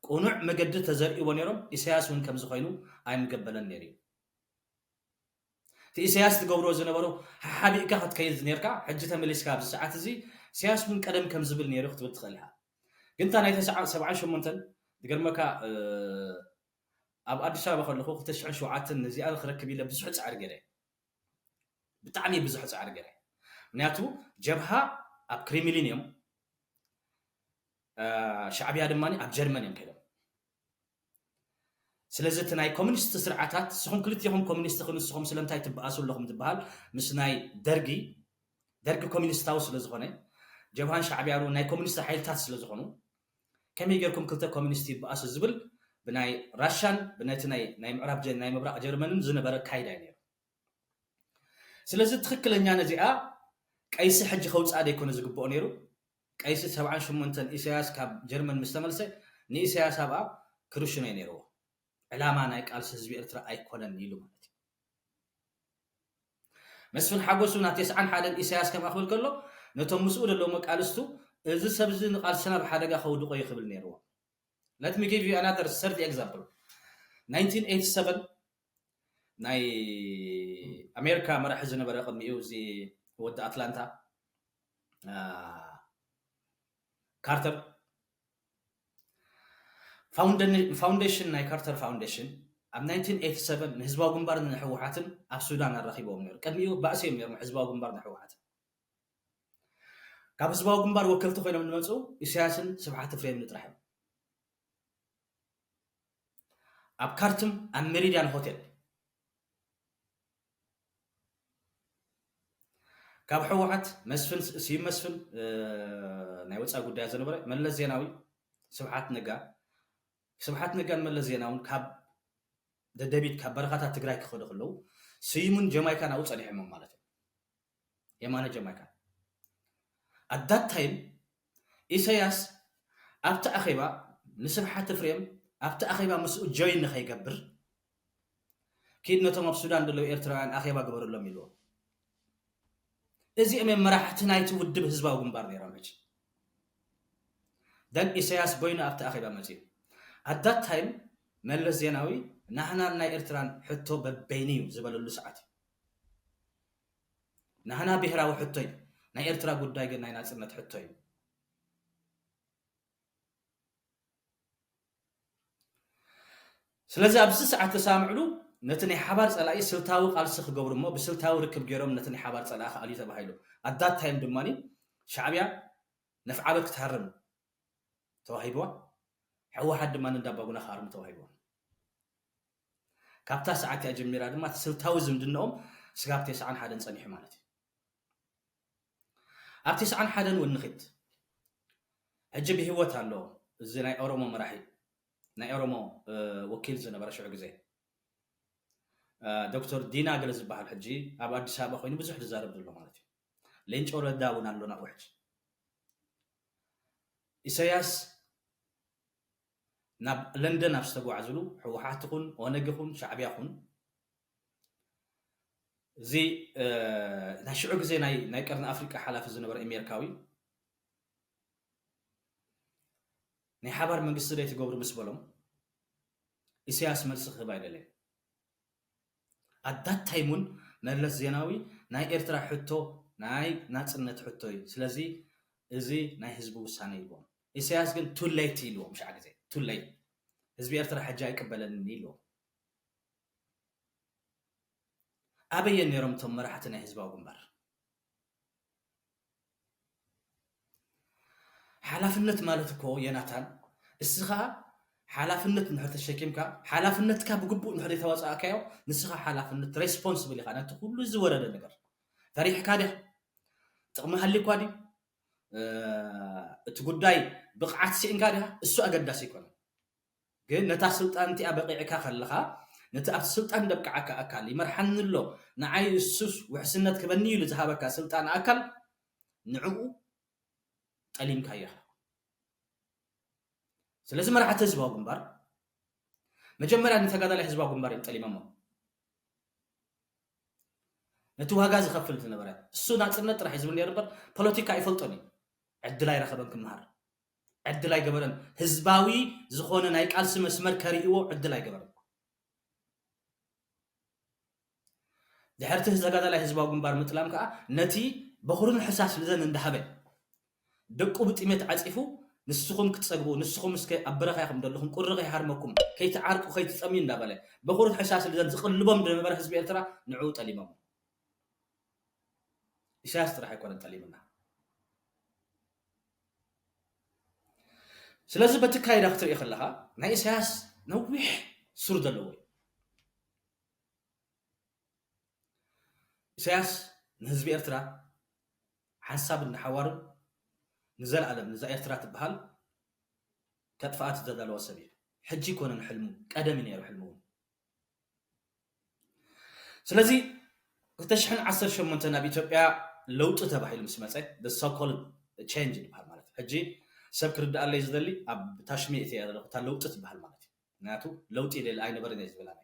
ቅኑዕ መገዲ ተዘርእዎ ነይሮም፣ ኢሳያስ እውን ከምዚ ኮይኑ ኣይምገበለን ነይሩ እዩ። እቲ ኢሳያስ ትገብሮ ዝነበሩ ሓሓቢእካ ክትከይድ ነርካ፣ ሕጂ ተመሊስካ ኣብዚ ሰዓት እዚ ኢሳያስ እውን ቀደም ከም ዝብል ነይሩ ክትብል ትኽእል ኢኻ። ግን እታ ናይ ተስዓ-፣ ሰብዓን ሸሞንተን ዝገርመካ፣ እ፣ ኣብ ኣዲስ ኣበባ ከለኹ ክልተ ሽሕን ሸውዓተን ነዚኣ ክረክብ ኢለ ብዙሕ ጻዕሪ ገይረ። ብጣዕሚ ብዙሕ ጻዕሪ ገይረ። ምክንያቱ ጀብሃ ኣብ ክሪምሊን እዮም፣ እ፣ ሻዕብያ ድማ ኣብ ጀርመን እዮም ከይዶም። ስለዚ እቲ ናይ ኮሚኒስት ስርዓታት፣ ንስኹም ክልቲኹም ኮሚኒስት ኹም፣ ንስኹም ስለምንታይ ትበኣሱ ኣለኹም ዝበሃል፣ ምስ ናይ ደርጊ፣ ደርጊ ኮሚኒስታዊ ስለ ዝኾነ፣ ጀብሃን ሻዕብያን እውን ናይ ኮሚኒስት ሓይልታት ስለ ዝኾኑ፣ ከመይ ጌርኩም ክልተ ኮሚኒስት ይበኣሱ ዝብል ብናይ ራሻን ብነቲ ናይ፣ ናይ ምዕራብ ጀ-፣ ናይ ምብራቕ ጀርመንን ዝነበረ ካይዳ እዩ ነይሩ። ስለዚ ትኽክለኛ ነዚኣ ቀይሲ ሕጂ ከውፅኣ ደይኮነ ዝግብኦ ነይሩ። ቀይሲ ሰብዓን ሸሞንተን ኢሳያስ ካብ ጀርመን ምስ ተመልሰ ንኢሳያስ ኣብኣ ክርሽኖ እዩ ነይርዎ። ዕላማ ናይ ቃልሲ ህዝቢ ኤርትራ ኣይኮነን ኢሉ ማለት እዩ። መስፍን ሓጎስ እውን ኣብ ተስዓን ሓደን ኢሳያስ ከምኣ ክብል ከሎ ነቶም ምስኡ ዘለዉ መቃልስቱ እዚ ሰብ እዚ ንቃልስና ኣብ ሓደጋ ከውድቆ እዩ ክብል ነይርዎ። Let me give you another third example. ናይንቲን ኤይቲ ሰቨን ናይ ኣሜሪካ መራሒ ዝነበረ ቅድሚኡ እዚ ወዲ ኣትላንታ፣ አ፣ ካርተር ፋውንደ-፣ ፋውንዴሽን ናይ ካርተር ፋውንዴሽን ኣብ ናይንቲን ኤይቲ ሰቨን ንህዝባዊ ግንባርን ንህወሓትን ኣብ ሱዳን ኣራኺቦም ነይሩ። ቅድሚኡ ባእሲ እዮም ነይሮም ህዝባዊ ግንባር ንህወሓትን። ካብ ህዝባዊ ግንባር ወከልቲ ኮይኖም ዝመፁ ኢሳያስን ስብሓት ፍሬምን ጥራሕ እዮም። ኣብ ካርቱም ኣብ ሜሪዲያን ሆቴል ካብ ህወሓት መስፍን፣ ስዩም መስፍን፣ እ፣ ናይ ወፃኢ ጉዳይ ዝነበረ፣ መለስ ዜናዊ፣ ስብሓት ነጋ፣ ስብሓት ነጋን መለስ ዜናውን ካብ ደደቢት፣ ካብ በረኻታት ትግራይ ክኸዱ ከለዉ ስዩምን ጀማይካን ኣብኡ ፀኒሖሞም ማለት እዩ። የማነ ጀማይካ። At that time ኢሳያስ ኣብቲ ኣኼባ ንስብሓት ፍሬም ኣብቲ ኣኼባ ምስኡ ጆይን ንኸይገብር ኪድ ነቶም ኣብ ሱዳን ዘለዉ ኤርትራውያን ኣኼባ ግበረሎም ኢልዎ። እዚኦም እዮም መራሕቲ ናይቲ ውድብ ህዝባዊ ግንባር ነይሮም። ሕጂ ደን ኢሳያስ በይኑ ኣብቲ ኣኼባ መፅኡ። At that time መለስ ዜናዊ ናህናን ናይ ኤርትራን ሕቶ በበይኑ እዩ ዝበለሉ ሰዓት እዩ። ናህና ብሄራዊ ሕቶ እዩ፣ ናይ ኤርትራ ጉዳይ ግን ናይ ናጽነት ሕቶ እዩ። ስለዚ ኣብዚ ሰዓት ተሳምዕሉ ነቲ ናይ ሓባር ጸላኢ ስልታዊ ቃልሲ ክገብሩ እሞ ብስልታዊ ርክብ ገይሮም ነቲ ናይ ሓባር ጸላኢ ክኣልዩ ተባሂሉ። At that time ድማ ሻዕብያ ነፍዓበት ክትሃርም ተዋሂብዋ፣ ህወሓት ድማ ንዳባጉና ክሃርሙ ተዋሂብዋ። ካብታ ሰዓት እያ ጀሚራ ድማ እቲ ስልታዊ ዝምድናኦም ስጋብ ተስዓን ሓደን ጸኒሑ ማለት እዩ። ኣብ ተስዓን ሓደን እውን ንኺድ። ሕጂ ብህይወት ኣሎ እዚ ናይ ኦሮሞ መራሒ፣ ናይ ኦሮሞ፣ እ፣ ወኪል ዝነበረ ሽዑ ግዜ፣ እ፣ ዶክተር ዲና ገለ ዝበሃል ሕጂ ኣብ ኣዲስ ኣበባ ኮይኑ ብዙሕ ዝዛረብ ዘሎ ማለት እዩ። ሌንጮ ለዳ እውን ኣሎ ናብኡ ሕጂ። ኢሳያስ ናብ ለንደን ኣብ ዝተጓዕዝሉ ህወሓት ይኹን ኦነግ ይኹን ሻዕብያ ይኹን እዚ፣ እ፣ ናይ ሽዑ ግዜ ናይ፣ ናይ ቀርኒ ኣፍሪቃ ሓላፊ ዝነበረ ኣሜሪካዊ ናይ ሓባር መንግስቲ ደይ ትገብሩ ምስ በሎም ኢሳያስ መልሲ ክህብ ኣይደለየን። At that time እውን መለስ ዜናዊ ናይ ኤርትራ ሕቶ ናይ ናጽነት ሕቶ እዩ። ስለዚ እዚ ናይ ህዝቢ ውሳነ ይብሎም። ኢሳያስ ግን too late ኢልዎም፣ ሽዓ ግዜ too late። ህዝቢ ኤርትራ ሕጂ ኣይቅበለንን ኢልዎም። ኣበየን ነይሮም እቶም መራሕቲ ናይ ህዝባዊ ግንባር? ሓላፍነት ማለት እኮ ዮናታን፣ እስኻ ሓላፍነት እንድሕር ተሸኪምካ፣ ሓላፍነትካ ብግቡእ እንድሕር ዘይተዋጻእካዮ፣ ንስኻ ሓላፍነት ሬስፖንስብል ኢኻ ነቲ ኩሉ ዝወረደ ነገር። ፈሪሕካ ድያ? ጥቕሚ ሃልዩኳ ድዩ? እ፣ እቲ ጉዳይ ብቕዓት ስኢንካ ድያ? እሱ ኣገዳሲ ኣይኮነን። ግን ነታ ስልጣን እቲኣ በቒዕካ ከለኻ፣ ነቲ ኣብቲ ስልጣን ደብቅዓካ ኣካል ይመርሓኒ ኣሎ፣ ንዓይ እሱስ ውሕስነት ክበኒ ኢሉ ዝሃበካ ስልጣን ኣካል ንዕኡ ጠሊምካዮ ኢኻ። ስለዚ መራሕቲ ህዝባዊ ግንባር መጀመርያ ንተጋዳላይ ህዝባዊ ግንባር እዮም ጠሊሞሞ። ነቲ ዋጋ ዝኸፍል ዝነበረ እሱ ናጽነት ጥራሕ እዩ ዝብል ነይሩ እምበር ፖለቲካ ኣይፈልጦን እዩ። ዕድል ኣይረኸበን ክመሃር፣ ዕድል ኣይገበረን። ህዝባዊ ዝኾነ ናይ ቃልሲ መስመር ከርእይዎ ዕድል ኣይገበረን። ድሕርቲ ተጋዳላይ ህዝባዊ ግንባር ምጥላም ከኣ ነቲ በኹርን ሕሳስ ልደን እንዳሃበ ደቁ ብጥሜት ዓጺፉ፣ ንስኹም ክትጸግቡ፣ ንስኹም እስከ ኣብ በረኻ ኢኹም ዘለኹም፣ ቁሪ ከይሃርመኩም፣ ከይትዓርቁ፣ ከይትጸምዩ እንዳበለ በኹርን ሕሳስ ልደን ዝቕልቦም ዝነበረ ህዝቢ ኤርትራ ንዕኡ ጠሊሞም። ኢሳያስ ጥራሕ ኣይኮነን ጠሊምና። ስለዚ በቲ ካይዳ ክትርኢ ከለኻ ናይ ኢሳያስ ነዊሕ ሱር ዘለዎ እዩ። ኢሳያስ ንህዝቢ ኤርትራ ሓንሳብን ንሓዋሩን ንዘለኣለም ንዛ ኤርትራ ትበሃል ከጥፍኣት ዘዳለወ ሰብ እዩ። ሕጂ ይኮነን ሕልሙ፣ ቀደም እዩ ነይሩ ሕልሙ እውን። ስለዚ ክልተ ሽሕን ዓሰርተ ሸሞንተን ኣብ ኢትዮጵያ ለውጢ ተባሂሉ ምስ መፀ፣ the so called change ዝበሃል ማለት እዩ። ሕጂ ሰብ ክርድኣለይ ዝደሊ ኣብ ታሽሚ እቲ እያ ዘለኹ፣ እታ ለውጢ ትበሃል ማለት እዩ። ምክንያቱ ለውጢ ይደሊ ኣይነበረን እየ ዝብል ኣነ።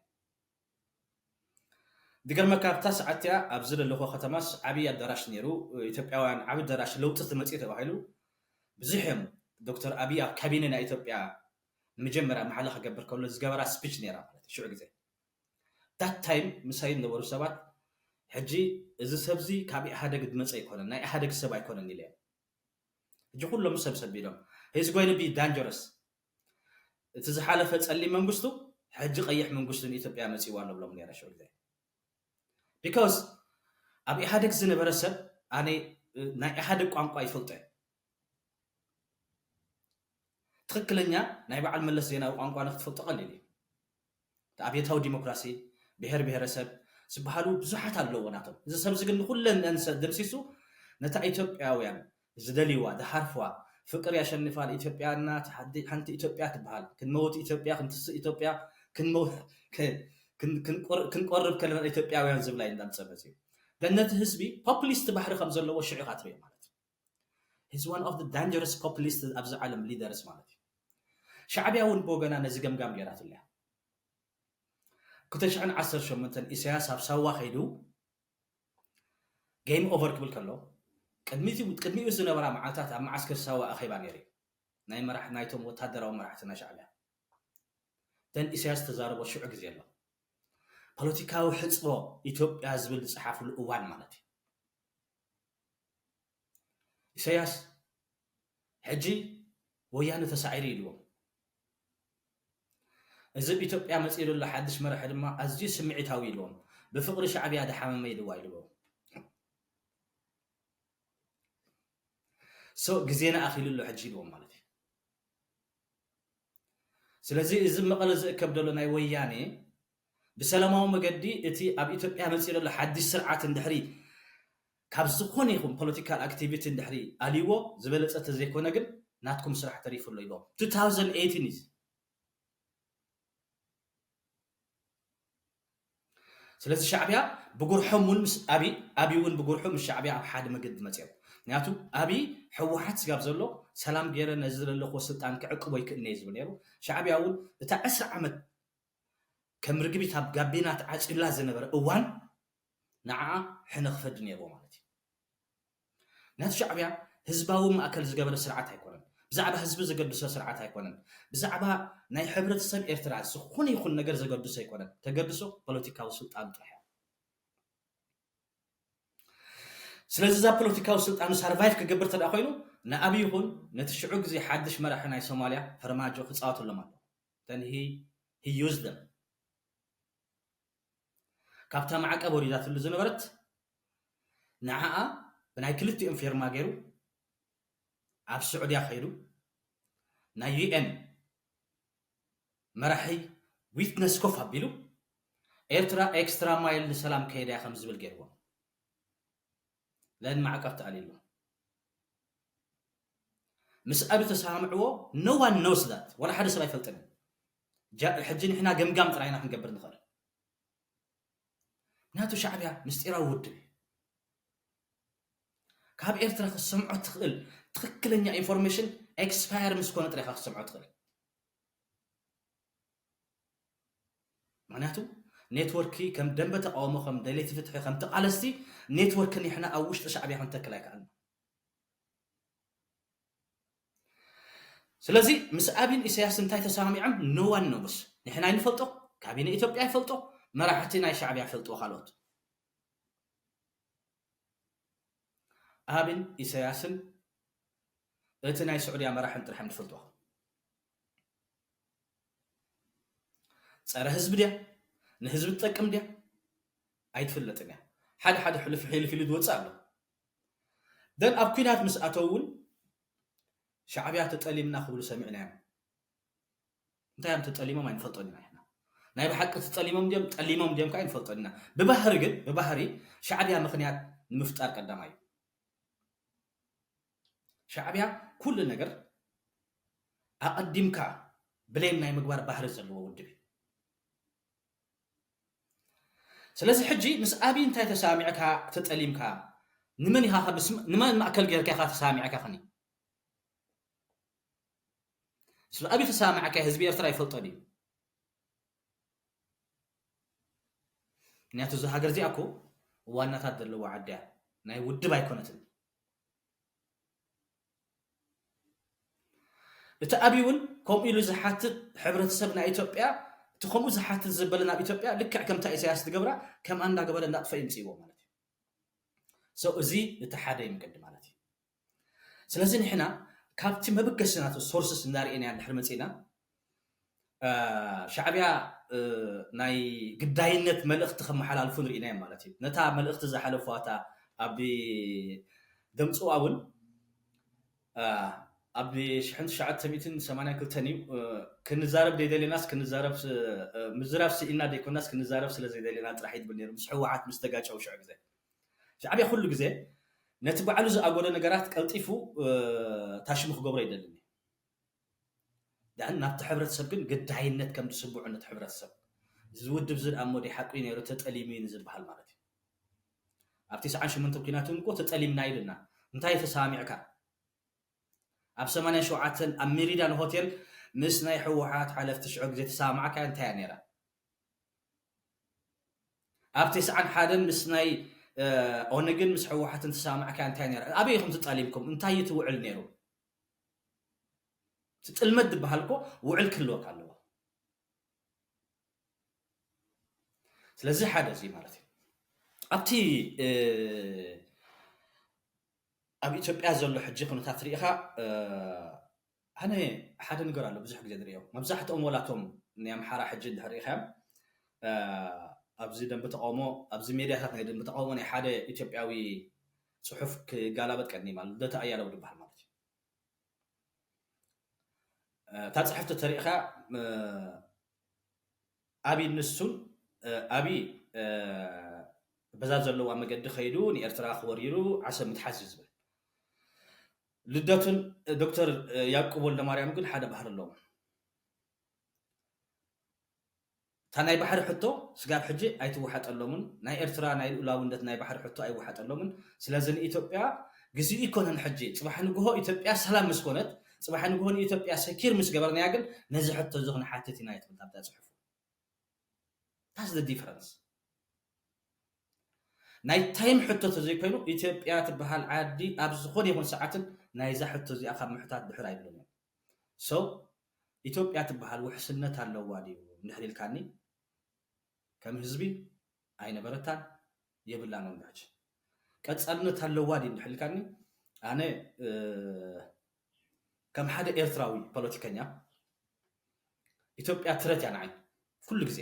ዝገርመካ ኣብታ ሰዓት እቲኣ ኣብዚ ዘለኹ ከተማስ ዓብዪ ኣዳራሽ ነይሩ፣ ኢትዮጵያውያን ዓብዪ ኣዳራሽ ለውጢ ትመፅእ ተባሂሉ ብዙሕ እዮም። ዶክተር ኣብይ ኣብ ካቢነ ናይ ኢትዮጵያ ንመጀመርያ ማዕለ ክገብር ከሎ ዝገበራ ስፒች ነይራ ማለት እዩ። ሽዑ ግዜ that time ምሳይ ዝነበሩ ሰባት ሕጂ እዚ ሰብዚ ካብ ኢህኣደግ ዝመፀ ኣይኮነን፣ ናይ ኢህኣደግ ሰብ ኣይኮነን ኢለ እዮም። ሕጂ ኩሎም ሰብ ሰብ ኢሎም he's going to be dangerous። እቲ ዝሓለፈ ጸሊም መንግስቱ ሕጂ ቀይሕ መንግስቱ ንኢትዮጵያ መጺዋ ኣሎ ብሎም ነይረ ሽዑ ግዜ። ቢኮዝ ኣብ ኢህኣደግ ዝነበረ ሰብ ኣነ ናይ ኢህኣደግ ቋንቋ ይፈልጦ እየ። ትኽክለኛ ናይ በዓል መለስ ዜናዊ ቋንቋ ንክትፈልጦ ቀሊል እዩ። ኣብዮታዊ ዲሞክራሲ፣ ብሔር ብሔረሰብ ዝበሃሉ ብዙሓት ኣለዎ ናቶም። እዚ ሰብዚ ግን ንኩለን እንሰ-፣ ደምሲሱ ነታ ኢትዮጵያውያን ዝደልይዋ፣ ዝሃርፍዋ፣ ፍቅር ያሸንፋል፣ ኢትዮጵያና ሓንቲ ኢትዮጵያ ትበሃል፣ ክንመውት ኢትዮጵያ፣ ክንትስእ ኢትዮጵያ፣ ክንመው-፣ ክ-፣ ክን-፣ ክንቆር-፣ ክንቆርብ ከለና ኢትዮጵያውያን ዝብላ እዩ እንዳምጸ መጽዩ። ግን ነቲ ህዝቢ ፖፑሊስት ባህሪ ከም ዘለዎ ሽዑ ኢኻ ትርእዮ ማለት እዩ። He's one of the dangerous populist ኣብዚ ዓለም ሊደርስ ማለት እዩ። ሻዕብያ እውን ብወገና ነዚ ገምጋም ገይራትሉ እያ። ክልተ ሽሕን ዓሰርተ ሸሞንተን ኢሳያስ ኣብ ሳዋ ከይዱ ጌም ኦቨር ክብል ከሎ ቅድሚኡ፣ ቅድሚኡ ዝነበራ መዓልታት ኣብ መዓስከር ሳዋ ኣኼባ ነይሩ እዩ። ናይ መራሕ-፣ ናይቶም ወታደራዊ መራሕቲ ናይ ሻዕብያ። ደን ኢሳያስ ተዛረቦ ሽዑ ግዜ ኣሎ። ፖለቲካዊ ሕጽቦ ኢትዮጵያ ዝብል ዝጸሓፍሉ እዋን ማለት እዩ። ኢሳያስ ሕጂ ወያነ ተሳዒሩ ኢልዎም። እዚ ኣብ ኢትዮጵያ መጺኡ ዘሎ ሓድሽ መራሒ ድማ ኣዝዩ ስምዒታዊ ኢልዎም። ብፍቕሪ ሻዕብያ ዝሓመመ ኢልዋ ኢልዎም። ሶ ግዜና ኣኺሉ ኣሎ ሕጂ ኢልዎም ማለት እዩ። ስለዚ እዚ መቐለ ዝእከብ ዘሎ ናይ ወያኔ ብሰላማዊ መገዲ እቲ ኣብ ኢትዮጵያ መፂኡ ዘሎ ሓድሽ ስርዓት እንድሕሪ ካብ ዝኾነ ይኹን ፖለቲካል ኣክቲቪቲ እንድሕሪ ኣልይዎ ዝበለፀ ተዘይኮነ ግን ናትኩም ስራሕ ተሪፉ ኣሎ ኢልዎም። two thousand eighteen እዩ። ስለዚ ሻዕብያ ብጉርሖም እውን ምስ ኣቢ፣ ኣቢ እውን ብጉርሑ ምስ ሻዕብያ ኣብ ሓደ መገዲ መፅኦም። ምክንያቱ ኣቢ ህወሓት ስጋብ ዘሎ ሰላም ገይረ ነዚ ዘለኹዎ ስልጣን ክዕቅቦ ይክእልኒ እየ ዝብል ነይሩ። ሻዕብያ እውን እታ ዕስራ ዓመት ከም ርግቢት ኣብ ጋቢና ተዓፂብላ ዝነበረ እዋን ንዓኣ ሕነ ክፈዲ ነይርዎ ማለት እዩ። ምክንያቱ ሻዕብያ ህዝባዊ ማእከል ዝገበረ ስርዓት ኣይኮነን። ብዛዕባ ህዝቢ ዘገድሶ ስርዓት ኣይኮነን። ብዛዕባ ናይ ሕብረተሰብ ኤርትራ ዝኾነ ይኹን ነገር ዘገድሶ ኣይኮነን። ተገድሶ ፖለቲካዊ ስልጣን ጥራሕ እያ። ስለዚ እዛ ፖለቲካዊ ስልጣኑ ሳርቫይቭ ክገብር ተደኣ ኮይኑ ንኣብይ ይኹን ነቲ ሽዑ ግዜ ሓድሽ መራሒ ናይ ሶማልያ ፈርማጆ ክፃወተሎም ኣለዎ። Then he, he used them። ካብታ ማዕቀብ ወሪዳትሉ ዝነበረት ንዓኣ ብናይ ክልቲኦም ፌርማ ገይሩ ኣብ ስዑድያ ከይዱ ናይ ዩ ኤን መራሒ ዊትነስ ኮፍ ኣቢሉ ኤርትራ ኤክስትራ ማይል ንሰላም ከይዳ እያ ከም ዝብል ገይርዎም። ለን ማዕቀብ ተኣልይሉ ምስ ኣቢ ተሰማምዕዎ no one knows that። ዋላ ሓደ ሰብ ኣይፈልጥን። ጃ-፣ ሕጂ ንሕና ገምጋም ጥራይና ክንገብር ንኽእል። ምክንያቱ ሻዕብያ ምስጢራዊ ውድብ እዩ። ካብ ኤርትራ ክትሰምዖ ትኽእል ትኽክለኛ ኢንፎርሜሽን ኤክስፓየር ምስ ኮነ ጥራይ ኢኻ ክትሰምዖ ትኽእል። ምክንያቱ ኔትወርክ ከም ደንበ ተቃውሞ፣ ከም ደለይቲ ፍትሒ፣ ከም ተቃለስቲ ኔትወርክ ንሕና ኣብ ውሽጢ ሻዕብያ ክንተክል ኣይከኣልና። ስለዚ ምስ ኣብይን ኢሳያስ እንታይ ተሰማሚዖም? No one knows። ንሕና ኣይንፈልጦ፣ ካቢነ ኢትዮጵያ ይፈልጦ፣ መራሕቲ ናይ ሻዕብያ ይፈልጥዎ ካልኦት። ኣብን ኢሳያስን እቲ ናይ ስዑድያ መራሕን ጥራሕ እዮም ዝፈልጥዎ። ጸረ ህዝቢ ድያ? ንህዝቢ ትጠቅም ድያ? ኣይትፍለጥን እያ። ሓደ ሓደ ሕልፍ ሕልፍ ኢሉ ዝወፅእ ኣሎ። ደን ኣብ ኩናት ምስ ኣተው እውን ሻዕብያ ተጠሊምና ክብሉ ሰሚዕናዮም። እንታይ እዮም ተጠሊሞም ኣይንፈልጦን ኢና። ናይ ብሓቂ ተጠሊሞም ድዮም ጠሊሞም ድዮም ከዓ ኣይንፈልጦን ኢና። ብባህሪ ግን ብባህሪ ሻዕብያ ምኽንያት ንምፍጣር ቀዳማይ እዩ። ሻዕብያ ኩሉ ነገር ኣቐዲምካ ብሌም ናይ ምግባር ባህሪ ዘለዎ ውድብ እዩ። ስለዚ ሕጂ ምስ ኣብይ እንታይ ተሰማሚዕካ ተጠሊምካ? ንመን ኢኻ ከ-፣ ምስ-፣ ንመን ማእከል ጌርካ ኢኻ ተሰማሚዕካ ከኒ? ስለ ኣብይ ተሰማሚዕካ ህዝቢ ኤርትራ ይፈልጦ ድዩ? ምክንያቱ እዛ ሃገር እዚኣ እኮ ዋናታት ዘለዋ ዓዲ እያ፣ ናይ ውድብ ኣይኮነትን። እቲ ኣብይ እውን ከምኡ ኢሉ ዝሓትት ሕብረተሰብ ናይ ኢትዮጵያ፣ እቲ ከምኡ ዝሓትት ዘበለ ናብ ኢትዮጵያ ልክዕ ከምታ ኢሳያስ ዝገብራ ከምኣ እንዳገበረ እንዳጥፈ ይምፅእዎ ማለት እዩ። So እዚ እቲ ሓደ እዩ መገዲ ማለት እዩ። ስለዚ ንሕና ካብቲ መበገሲ ናቱ ሶርስስ እንዳርኤና እንድሕር መፂና ሻዕብያ ናይ ግዳይነት መልእኽቲ ከመሓላልፉ ንርኢናዮም ማለት እዩ። ነታ መልእኽቲ ዝሓለፉዋ እታ ኣብ ደምፅዋ እውን ኣብ ሽሕን ትሽዓተ ሚእትን ሰማንያን ክልተን እዩ ክንዛረብ ዘይደለናስ ክንዛረብ ምዝራብ ስኢና ዘይኮናስ ክንዛረብ ስለ ዘይደለና ጥራሕ ይብል ነይሩ ምስ ህወሓት ምስ ተጋጨው ሽዑ ግዜ። ሻዕብያ ኩሉ ግዜ ነቲ ባዕሉ ዝኣጎደ ነገራት ቀልጢፉ ታሽሙ ክገብሮ ይደልን እዩ። ደን ናብቲ ሕብረተሰብ ግን ግዳይነት ከም ዝስምዑ ነቲ ሕብረተሰብ እዚ ውድብ እዚ ደኣ እሞ ደይ ሓቁ እዩ ነይሩ ተጠሊሙ እዩ ንዝበሃል ማለት እዩ። ኣብ ትስዓን ሽሞንተን ኩናት እውን እኮ ተጠሊምና ኢሉና። እንታይ ተሰማሚዕካ? ኣብ ሰማንያን ሸውዓተን ኣብ ሜሪዳን ሆቴል ምስ ናይ ህወሓት ሓለፍቲ ሽዑ ግዜ ተሰማማዕካ እንታይ እያ ነይራ? ኣብ ተስዓን ሓደን ምስ ናይ ኦነግን ምስ ህወሓትን ተሰማማዕካ እንታይ ነይራ? ኣበይ ኢኹም ተጣሊምኩም? እንታይ እዩ እቲ ውዕል ነይሩ? እቲ ጥልመት ዝበሃል እኮ ውዕል ክህልወካ ኣለዎ። ስለዚ ሓደ እዚ ማለት እዩ ኣብቲ ኣብ ኢትዮጵያ ዘሎ ሕጂ ኩነታት ርኢኻ ኣነ ሓደ ነገር ኣሎ ብዙሕ ግዜ ዝርእዮ መብዛሕትኦም ወላቶም ናይ ኣምሓራ ሕጂ እንድሕር ርኢኻዮም ኣብዚ ደንቢ ተቃውሞ ኣብዚ ሜድያታት ናይ ደንቢ ተቃውሞ ናይ ሓደ ኢትዮጵያዊ ፅሑፍ ክጋላበጥ ቀኒ ማለት ልደቱ ኣያለው ዝበሃል ማለት እዩ እታ ፅሕፍቲ ተሪእኻ ኣብይ ንሱን ኣብይ በዛ ዘለዋ መገዲ ከይዱ ንኤርትራ ክወሪሩ ዓሰብ ምትሓዝ እዩ ዝብል ልደቱን ዶክተር ያዕቆብ ወልደማርያም ግን ሓደ ባህሪ ኣለዎም እታ ናይ ባሕሪ ሕቶ ስጋብ ሕጂ ኣይትወሓጠሎምን ናይ ኤርትራ ናይ ልኡላውነት ናይ ባሕሪ ሕቶ ኣይወሓጠሎምን ስለዚ ንኢትዮጵያ ግዜኡ ይኮነን ሕጂ ጽባሕ ንግሆ ኢትዮጵያ ሰላም ምስ ኮነት ጽባሕ ንግሆ ንኢትዮጵያ ሰኪር ምስ ገበርናያ ግን ነዚ ሕቶ እዚ ክንሓትት ኢና ይትብል ኣብታ ጽሑፍ ታስ the difference ናይ ታይም ሕቶ ተዘይኮይኑ ኢትዮጵያ ትበሃል ዓዲ ኣብ ዝኾነ ይኹን ሰዓትን ናይዛ ሕቶ እዚኣ ካብ ምሕታት ድሕር ኣይብልን እዮም so ኢትዮጵያ ትበሃል ውሕስነት ኣለዋ ድዩ እንድሕር ኢልካኒ ከም ህዝቢ ኣይነበረታን የብላን እውን ሕጂ ቀፃልነት ኣለዋ ድዩ እንድሕር ኢልካኒ ኣነ ከም ሓደ ኤርትራዊ ፖለቲከኛ ኢትዮጵያ ትረት እያ ንዓይ ኩሉ ግዜ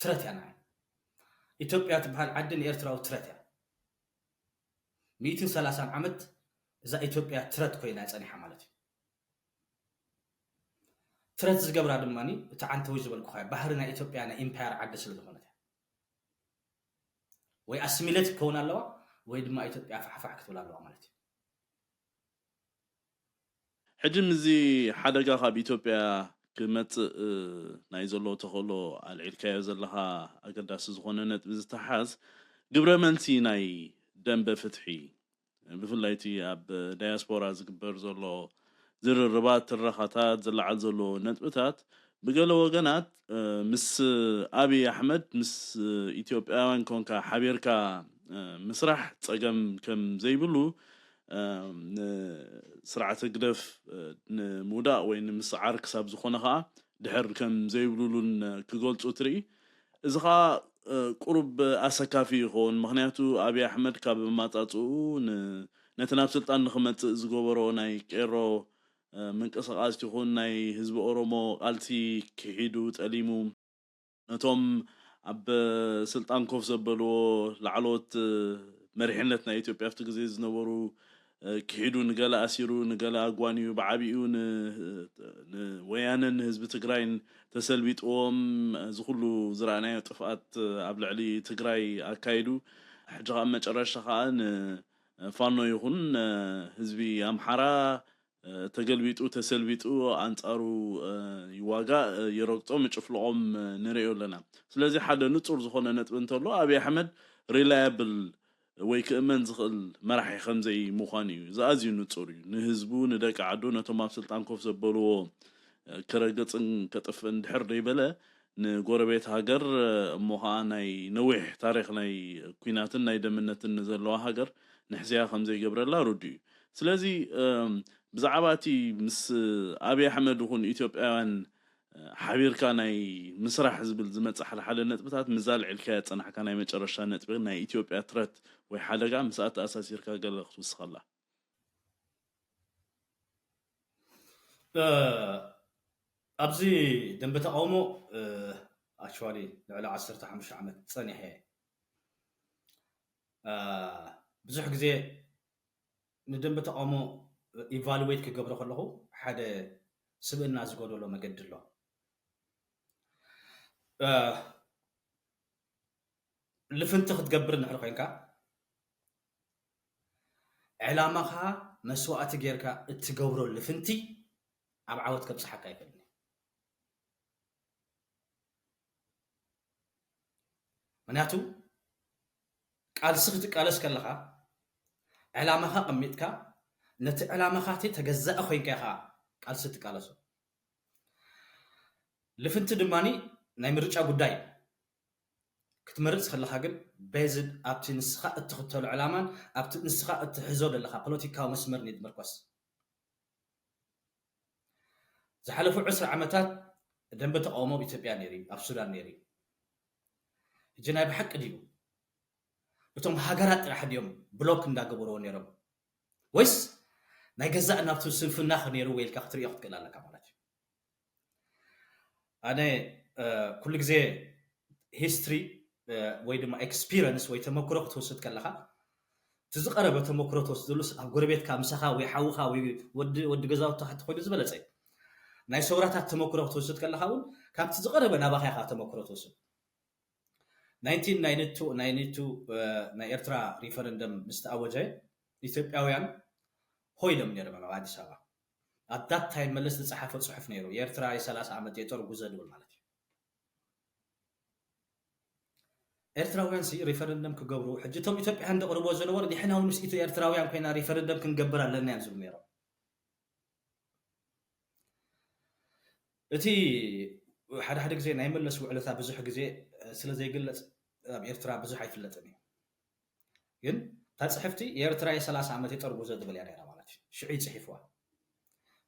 ትረት እያ ንዓይ ኢትዮጵያ ትበሃል ዓዲ ንኤርትራዊ ትረት እያ ሚእትን ሰላሳን ዓመት እዛ ኢትዮጵያ ትረት ኮይና እያ ፀኒሓ ማለት እዩ ትረት ዝገብራ ድማ እቲ ዓንተዊ ዝበልኩኻ ባህሪ ናይ ኢትዮጵያ ናይ ኢምፓየር ዓዲ ስለ ዝኾነት እያ ወይ ኣስሚሌት ክከውን ኣለዋ ወይ ድማ ኢትዮጵያ ፋሕፋሕ ክትብል ኣለዋ ማለት እዩ ሕጂ ምዚ ሓደጋ ካብ ኢትዮጵያ ክመጽእ ናይ ዘለዎ ተኽእሎ ኣልዒልካዮ ዘለኻ ኣገዳሲ ዝኾነ ነጥቢ ዝተሓዝ ግብረ መልሲ ናይ ደንበ ፍትሒ፣ ብፍላይ እቲ ኣብ ዳያስፖራ ዝግበር ዘሎ ዝርርባት፣ ትረኻታት፣ ዝለዓል ዘሎ ነጥብታት ብገለ ወገናት ምስ ኣብይ ኣሕመድ፣ ምስ ኢትዮጵያውያን ኮንካ ሓቢርካ ምስራሕ ጸገም ከም ዘይብሉ፣ ንስርዓት ህግደፍ ንምውዳቕ ወይ ንምስዓር ክሳብ ዝኾነ ከኣ ድሕር ከም ዘይብሉሉን ክገልጹ ትርኢ። እዚ ኸኣ ቁሩብ ኣሰካፊ ይኸውን። ምኽንያቱ ኣብይ ኣሕመድ ካብ ኣመጻጽኡ ን-፣ ነቲ ናብ ስልጣን ንኽመጽእ ዝገበሮ ናይ ቄሮ ምንቅስቓስ ይኹን ናይ ህዝቢ ኦሮሞ ቃልሲ ክሒዱ፣ ጠሊሙ፣ ነቶም ኣብ ስልጣን ኮፍ ዘበልዎ ላዕለዎት መሪሕነት ናይ ኢትዮጵያ ኣብቲ ግዜ ዝነበሩ ክሒዱ፣ ንገለ ኣሲሩ፣ ንገለ ኣጓንዩ፣ ብዓቢኡ ን-፣ ንወያነን ንህዝቢ ትግራይን ተሰልቢጥዎም፣ እዚ ኩሉ ዝረኣናዮ ጥፍኣት ኣብ ልዕሊ ትግራይ ኣካይዱ። ሕጂ ኸኣ መጨረሻ ኸኣ ንፋኖ ይኹን ህዝቢ ኣምሓራ ተገልቢጡ፣ ተሰልቢጡ፣ ኣንጻሩ ይዋጋእ፣ ይረግጾም፣ ይጭፍልቖም ንርእዮ ኣለና። ስለዚ ሓደ ንጹር ዝኾነ ነጥቢ እንተሎ፣ ኣብይ ኣሕመድ ሪላያብል ወይ ክእመን ዝኽእል መራሒ ከም ዘይምዃኑ እዩ። እዚ ኣዝዩ ንጹር እዩ። ንህዝቡ፣ ንደቂ ዓዱ፣ ነቶም ኣብ ስልጣን ኮፍ ዘበልዎ ክረግጽን ከጥፍእን ድሕር ደይበለ፣ ንጎረቤት ሃገር፣ እሞ ኸኣ ናይ ነዊሕ ታሪኽ ናይ ኲናትን ናይ ደምነትን ንዘለዋ ሃገር ንሕስያ ከም ዘይገብረላ ርዱእ እዩ። ስለዚ፣ እም፣ ብዛዕባ እቲ ምስ ኣብይ ኣሕመድ ይኹን ኢትዮጵያውያን ሓቢርካ ናይ ምስራሕ ዝብል ዝመጽእ ሓደ ሓደ ነጥብታት፣ ምዛ ኣልዒልካዮ ዝጸናሕካ ናይ መጨረሻ ነጥቢ፣ ናይ ኢትዮጵያ ትረት ወይ ሓደጋ፣ ምስኣ ተኣሳሲርካ ገለ ክትውስኸላ። እ፣ ኣብዚ ደንበ ተቃውሞ፣ እ፣ ኣክቹዋሊ ልዕሊ ዓሰርተ ሓሙሽተ ዓመት ጸኒሐ። እ፣ ብዙሕ ግዜ ንደንበ ተቃውሞ ኢቫሉዌት ክገብሮ ከለኹ ሓደ ስብእና ዝጎደሎ መገዲ ኣሎ። እ፣ ልፍንቲ ክትገብር እንድሕር ኮይንካ፣ ዕላማኻ መስዋእቲ ጌርካ እትገብሮ ልፍንቲ ኣብ ዓወት ከብጽሓካ ኣይክእልን እዩ። ምኽንያቱ፣ ቃልሲ ክትቃለስ ከለኻ፣ ዕላማኻ ቀሚጥካ፣ ነቲ ዕላማኻ እቲ ተገዛኢ ኮይንካ ኢኻ ቃልሲ ትቃለሶ። ልፍንቲ ድማኒ ናይ ምርጫ ጉዳይ እዩ። ክትመርጽ ከለኻ ግን፣ ቤዝድ ኣብቲ ንስኻ እትኽተሎ ዕላማን ኣብቲ ንስኻ እትሕዞ ዘለኻ ፖለቲካዊ መስመርን እዩ ዝምርኮስ። ዝሓለፉ ዕስራ ዓመታት ደንበ ተቃውሞ ኣብ ኢትዮጵያ ነይሩ እዩ፣ ኣብ ሱዳን ነይሩ እዩ። ሕጂ ናይ ብሓቂ ድዩ? እቶም ሃገራት ጥራሕ ድዮም ብሎክ እንዳገበርዎ ነይሮም? ወይስ ናይ ገዛእ ናብቲ ስንፍና ነይርዎ ኢልካ ክትርእዮ ክትክእል ኣለካ ማለት እዩ? ኣነ፣ እ፣ ኩሉ ግዜ ሂስትሪ፣ እ፣ ወይ ድማ ኤክስፒሪየንስ ወይ ተመክሮ ክትወስድ ከለኻ፣ እቲ ዝቐረበ ተመክሮ ትወስደሉስ ኣብ ጎረቤትካ፣ ምሳኻ ወይ ሓውኻ ወይ ወዲ፣ ወዲ ገዛውትኻ እንተኾይኑ ዝበለጸ እዩ። ናይ ሰውራታት ተመክሮ ክትወስድ ከለኻ እውን ካብቲ ዝቐረበ ናባኻ ኢኻ ተመክሮ ትወስድ። ናይንቲን ናይንቲ ቱ፣ ናይንቲ ቱ፣ እ፣ ናይ ኤርትራ ሪፈረንደም ምስ ተኣወጀ፣ ኢትዮጵያውያን ሆ ኢሎም ነይሮም ኣብ ኣዲስ ኣበባ። ኣብ ዳት ታይም መለስ ዝጸሓፎ ጽሑፍ ነይሩ፣ "የኤርትራ የሰላሳ ዓመት የጦር ጉዞ" ዝብል ማለት እዩ። ኤርትራውያን ሲ ሪፈረንደም ክገብሩ፣ ሕጂ እቶም ኢትዮጵያውያን ዘቕርብዎ ዝነበሩ፣ "ንሕና እውን ምስ ኢትዮ ኤርትራውያን ኮይና ሪፈረንደም ክንገብር ኣለና" እዮም ዝብሉ ነይሮም። እቲ ሓደ ሓደ ግዜ ናይ መለስ ውዕለታ ብዙሕ ግዜ ስለ ዘይግለጽ ኣብ ኤርትራ ብዙሕ ኣይፍለጥን እዩ። ግን እታ ጽሕፍቲ የኤርትራ የሰላሳ ዓመት የጦር ጉዞ ትብል እያ ነይራ ማለት እዩ። ሽዑ ይጽሒፍዋ።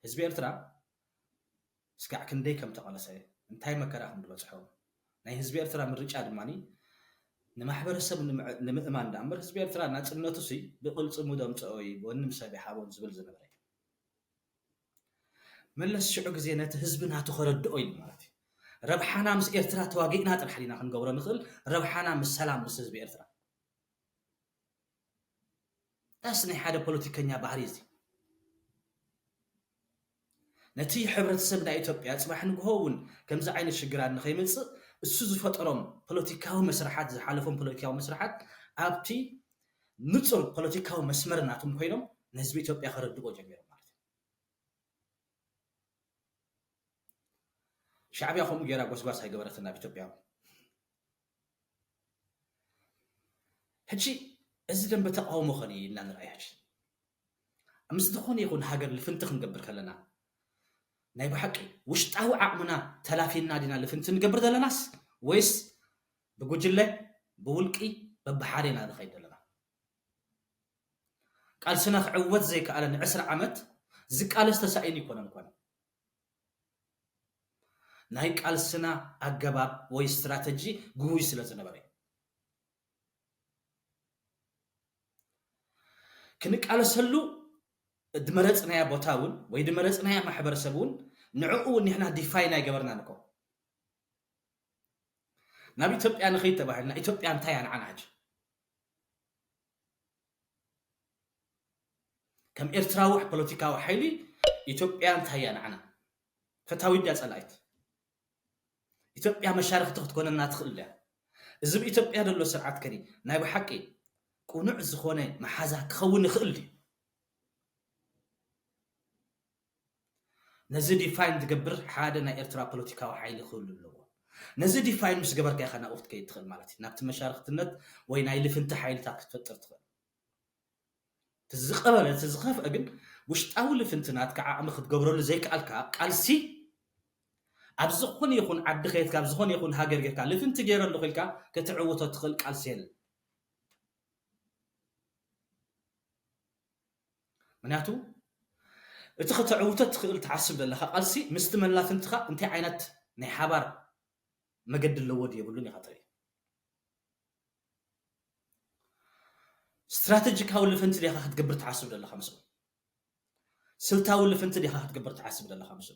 ህዝቢ ኤርትራ ስጋዕ ክንደይ ከም ተቐለሰ፣ እንታይ መከራ ከም ዝበጽሖ፣ ናይ ህዝቢ ኤርትራ ምርጫ ድማኒ ንማሕበረሰብ ንምዕ-፣ ንምእማን ደኣ እምበር፣ ህዝቢ ኤርትራ ናጽነቱ ሲ ብቕልጽሙ ደምጽኦ እዩ፣ ወንም ሰብ ይሃቦን ዝብል ዝነበረ እዩ። መለስ ሽዑ ግዜ ነቲ ህዝቢ ናቱ ከረድኦ ኢሉ ማለት እዩ። ረብሓና ምስ ኤርትራ ተዋጊእና ጥራሕ ዲና ክንገብሮ ንኽእል፣ ረብሓና ምስ ሰላም ምስ ህዝቢ ኤርትራ። ዳስ ናይ ሓደ ፖለቲከኛ ባህሪ እዚ። ነቲ ሕብረተሰብ ናይ ኢትዮጵያ ጽባሕ ንግሆ እውን ከምዚ ዓይነት ሽግራት ንኸይመጽእ እሱ ዝፈጠሮም ፖለቲካዊ መስርሓት፣ ዝሓለፎም ፖለቲካዊ መስርሓት ኣብቲ ንጹር ፖለቲካዊ መስመር ናቶም ኮይኖም ንህዝቢ ኢትዮጵያ ከረድኦ ጀሚሮም ማለት እዩ። ሻዕብያ ከምኡ ገይራ ጎስጓስ ኣይገበረትን ኣብ ኢትዮጵያ። ሕጂ እዚ ደንበ ተቃውሞ ኸን ኢልና ንርኣይ። ሕጂ ምስ ዝኾነ ይኹን ሃገር ልፍንቲ ክንገብር ከለና ናይ ብሓቂ ውሽጣዊ ዓቕምና ተላፊና ዲና ልፍንቲ ንገብር ዘለናስ፣ ወይስ ብጉጅለ፣ ብውልቂ፣ በብሓደ ኢና ንኸይድ ዘለና? ቃልስና ክዕወት ዘይከኣለ ንዕስራ ዓመት ዝቃለስ ተሳኢኑ ይኮነን ኮነ። ናይ ቃልስና ኣገባብ ወይ ስትራተጂ ግጉይ ስለ ዝነበረ እዩ። ክንቃለሰሉ ድመረጽናያ ቦታ እውን ወይ ድመረጽናያ ማሕበረሰብ እውን ንዕኡ እውን ንሕና ዲፋይን ኣይገበርናን እኮ። ናብ ኢትዮጵያ ንኸይድ ተባሂልና፣ ኢትዮጵያ እንታይ እያ ንዓና ሕጂ? ከም ኤርትራዊ ፖለቲካዊ ሓይሊ ኢትዮጵያ እንታይ እያ ንዓና? ፈታዊት ድያ ጸላኢት? ኢትዮጵያ መሻርኽቲ ክትኮነና ትኽእል ድያ? እዚ ብኢትዮጵያ ዘሎ ስርዓት ከኒ ናይ ብሓቂ ቅኑዕ ዝኾነ መሓዛ ክኸውን ይኽእል ድዩ? ነዚ ዲፋይን ዝገብር ሓደ ናይ ኤርትራ ፖለቲካዊ ሓይሊ ክህሉ ኣለዎ። ነዚ ዲፋይን ምስ ገበርካ ኢኻ ናብኡ ክትከይድ ትኽእል ማለት እዩ። ናብቲ መሻርኽትነት ወይ ናይ ልፍንቲ ሓይልታት ክትፈጥር ትኽእል። እቲ ዝቐበለ፣ እቲ ዝኸፍአ ግን ውሽጣዊ ልፍንቲ ናትካ ዓቕሚ ክትገብረሉ ዘይከኣልካ ቃልሲ ኣብ ዝኾነ ይኹን ዓዲ ከየትካ፣ ኣብ ዝኾነ ይኹን ሃገር ጌርካ ልፍንቲ ገይረ ኣለኹ ኢልካ ክትዕውቶ ትኽእል ቃልሲ የለን። ምክንያቱ እቲ ከተዕውቶ ትኽእል ትሓስብ ዘለኻ ቃልሲ ምስቲ መላፍንትኻ እንታይ ዓይነት ናይ ሓባር መገዲ ኣለዎ ድዩ የብሉን ኢኻ ትርኢ። ስትራተጂካዊ ልፍንቲ ዲኻ ክትገብር ትሓስብ ዘለኻ ምስኡ? ስልታዊ ልፍንቲ ዲኻ ክትገብር ትሓስብ ዘለኻ ምስኡ?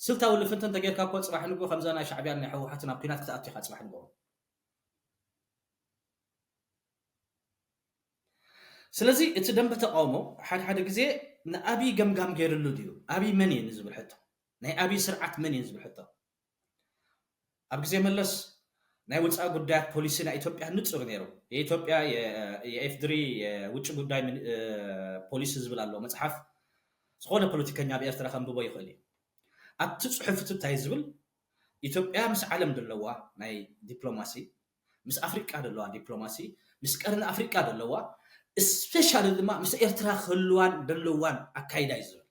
ስልታዊ ልፍንቲ እንተጌርካ እኮ ጽባሕ ንግሆ ከምዛ ናይ ሻዕብያን ናይ ህወሓትን ኣብ ኲናት ክትኣቱ ኢኻ ጽባሕ ንግሆ። ስለዚ እቲ ደንበ ተቃውሞ ሓደ ሓደ ግዜ ንኣብይ ገምጋም ገይርሉ ድዩ? ኣብይ መን እዩ ንዝብል ሕቶ፣ ናይ ኣብይ ስርዓት መን እዩ ንዝብል ሕቶ። ኣብ ግዜ መለስ ናይ ወፃኢ ጉዳያት ፖሊሲ ናይ ኢትዮጵያ ንጹር ነይሩ። የኢትዮጵያ የ-፣ የኤፍድሪ የውጭ ጉዳይ ሚኒ-፣ እ፣ ፖሊሲ ዝብል ኣሎ መጽሓፍ። ዝኾነ ፖለቲከኛ ኣብ ኤርትራ ከንብቦ ይኽእል እዩ። ኣብቲ ጽሑፍ እቲ እንታይ ዝብል፣ ኢትዮጵያ ምስ ዓለም ዘለዋ ናይ ዲፕሎማሲ፣ ምስ ኣፍሪቃ ዘለዋ ዲፕሎማሲ፣ ምስ ቀርኒ ኣፍሪቃ ዘለዋ፣ እስፔሻሊ ድማ ምስ ኤርትራ ክህልዋን ዘለዋን ኣካይዳ እዩ ዝብል።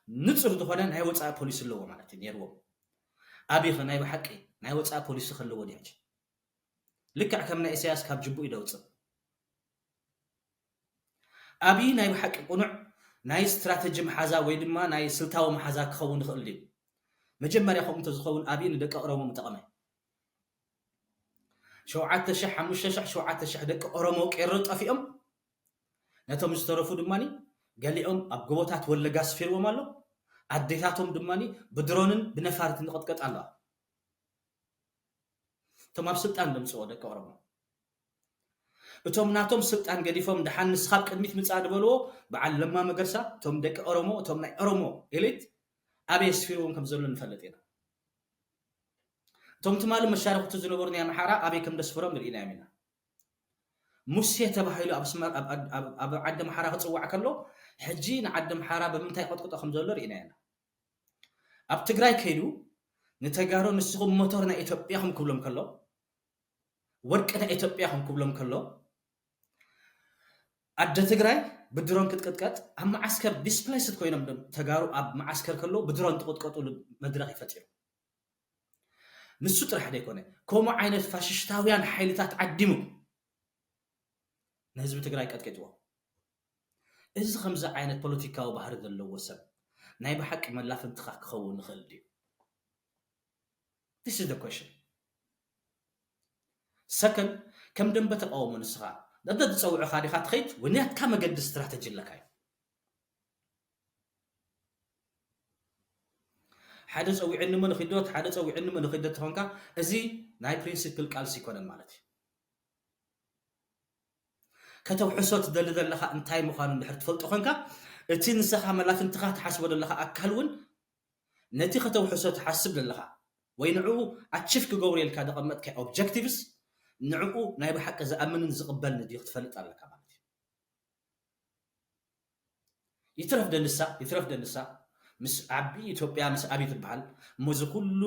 ንጹር ዝኾነ ናይ ወጻኢ ፖሊሲ ኣለዎ ማለት እዩ ነይርዎም። ኣብይ ኸ ናይ ብሓቂ ናይ ወጻኢ ፖሊሲ ከለዎ ድዩ ሕጂ? ልክዕ ከም ናይ ኢሳያስ ካብ ጅቡኡ ደውጽእ። ኣብይ ናይ ብሓቂ ቅኑዕ ናይ ስትራተጂ መሓዛ ወይ ድማ ናይ ስልታዊ መሓዛ ክኸውን ይኽእል ድዩ? መጀመርያ ከምኡ እንተዝኸውን ኣብይ ንደቂ ኦሮሞ ምጠቐመ። ሸውዓተ ሺሕ፣ ሓሙሽተ ሺሕ፣ ሸውዓተ ሺሕ ደቂ ኦሮሞ ቄሮ ጠፊኦም፣ ነቶም ዝተረፉ ድማ ገሊኦም ኣብ ጎቦታት ወለጋ ኣስፊርዎም ኣሎ። ኣዴታቶም ድማ ብድሮንን ብነፋሪትን ይቕጥቀጣ ኣለዋ። እቶም ኣብ ስልጣን ዘምጽኦ ደቂ ኦሮሞ። እቶም ናቶም ስልጣን ገዲፎም ደሓን ንስኻ ኣብ ቅድሚት ምጻእ ዝበልዎ በዓል ለማ መገርሳ፣ እቶም ደቂ ኦሮሞ፣ እቶም ናይ ኦሮሞ ኤሊት ኣበይ ኣስፊርዎም ከም ዘሎ ንፈልጥ ኢና። እቶም ትማሊ መሻርኽቱ ዝነበሩ ናይ ኣምሓራ ኣበይ ከም ደስፍሮም ርኢናዮም ኢና። ሙሴ ተባሂሉ ኣብ ኣስመራ፣ ኣብ፣ ኣብ፣ ኣብ፣ ኣብ ዓዲ ኣምሓራ ክጽዋዕ ከሎ፣ ሕጂ ንዓዲ ኣምሓራ ብምንታይ ቀጥቅጦ ከም ዘሎ ርኢናዮ ኢና። ኣብ ትግራይ ከይዱ ንተጋሩ ንስኹም ሞተር ናይ ኢትዮጵያ ኢኹም ክብሎም ከሎ፣ ወርቂ ናይ ኢትዮጵያ ኢኹም ክብሎም ከሎ፣ ኣደ ትግራይ ብድሮን ክትቅጥቀጥ፣ ኣብ መዓስከር ዲስፕሌስድ ኮይኖም ዶ-፣ ተጋሩ ኣብ መዓስከር ከለዉ ብድሮን ትቕጥቀጥሉ መድረኽ እዩ ፈጢሩ። ንሱ ጥራሕ ዘይኮነ፣ ከምኡ ዓይነት ፋሽስታውያን ሓይልታት ዓዲሙ ንህዝቢ ትግራይ ቀጥቂጥዎ። እዚ ከምዚ ዓይነት ፖለቲካዊ ባህሪ ዘለዎ ሰብ ናይ ብሓቂ መላፍንትኻ ክኸውን ይኽእል ድዩ? This is the question. ሰከንድ፣ ከም ደንበ ተቃውሞ ንስኻ ነቲ ዝጸውዑኻ ዲኻ ትኸይድ ወይ ናትካ መገዲ ስትራተጂ ኣለካ እዩ? ሓደ ጸዊዕኒ እሞ ንኺዶ፣ ሓደ ጸዊዕኒ እሞ ንኺዶ ተኾንካ፣ እዚ ናይ ፕሪንሲፕል ቃልሲ ኣይኮነን ማለት እዩ። ከተውሕሶ ትደሊ ዘለኻ እንታይ ምዃኑ እንድሕር ትፈልጦ ኮንካ፣ እቲ ንስኻ መላፍንትኻ ትሓስቦ ዘለኻ ኣካል እውን ነቲ ከተውሕሶ ትሓስብ ዘለኻ ወይ ንዕኡ ኣቺቭ ክገብሩ ኢልካ ዘቐመጥካዮ ኦብጀክቲቭስ ንዕኡ ናይ ብሓቂ ዝኣምንን ዝቕበልን ድዩ ክትፈልጥ ኣለካ ማለት እዩ። ይትረፍ ደንሳ፣ ይትረፍ ደንሳ፣ ምስ ዓቢ ኢትዮጵያ ምስ ዓቢ ትበሃል እሞ እዚ ኩሉ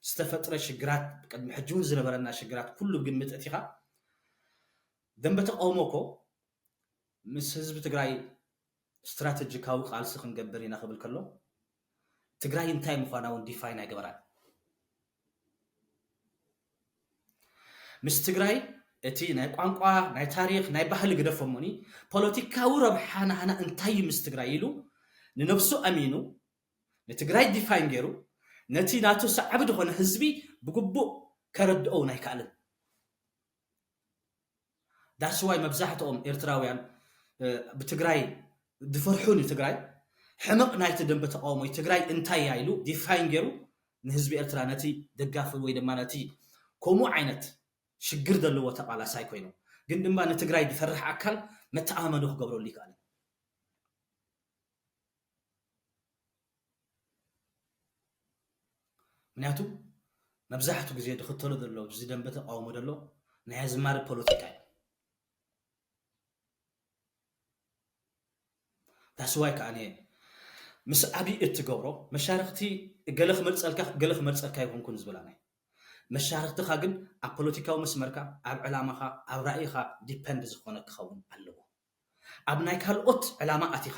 ዝተፈጥረ ሽግራት ቅድሚ ሕጂ እውን ዝነበረና ሽግራት ኩሉ ግምት እቲኻ ደንበ ተቃውሞ እኮ ምስ ህዝቢ ትግራይ ስትራተጂካዊ ቃልሲ ክንገብር ኢና ክብል ከሎ ትግራይ እንታይ ምዃና እውን ዲፋይን ኣይገበራን። ምስ ትግራይ እቲ ናይ ቋንቋ ናይ ታሪክ ናይ ባህሊ ግደፎ እሞኒ ፖለቲካዊ ረብሓ ናህና እንታይ እዩ ምስ ትግራይ ኢሉ ንነብሱ ኣሚኑ ንትግራይ ዲፋይን ገይሩ ነቲ ናቱ ሰዓቢ ዝኾነ ህዝቢ ብግቡእ ከረድኦ እውን ኣይከኣልን። ዳስዋይ መብዛሕትኦም ኤርትራውያን ብትግራይ ዝፈርሑ ንትግራይ ሕመቕ ናይቲ ደንበ ተቃውሞ ትግራይ እንታይ እያ ኢሉ ዲፋይን ገይሩ ንህዝቢ ኤርትራ ነቲ ደጋፊ ወይ ድማ ነቲ ከምኡ ዓይነት ሽግር ዘለዎ ተቃላሳይ ኮይኑ ግን ድማ ንትግራይ ዝፈርሕ ኣካል መተኣማመኒ ክገብረሉ ይከኣል። ምክንያቱ መብዛሕትኡ ግዜ ዝኽተሎ ዘሎ እዚ ደንበ ተቃውሞ ዘሎ ናይ ኣዝማሪ ፖለቲካ እዩ። ዳስዋይ ከዓ ምስ ዓብዪ እትገብሮ መሻርክቲ ገለ ክመርፀልካ ገለ ክመርፀልካ ይኮንኩን ዝብላ ናይ መሻርክትኻ ግን ኣብ ፖለቲካዊ መስመርካ ኣብ ዕላማኻ ኣብ ራእይኻ ዲፐንድ ዝኾነ ክኸውን ኣለዎ። ኣብ ናይ ካልኦት ዕላማ ኣቲኻ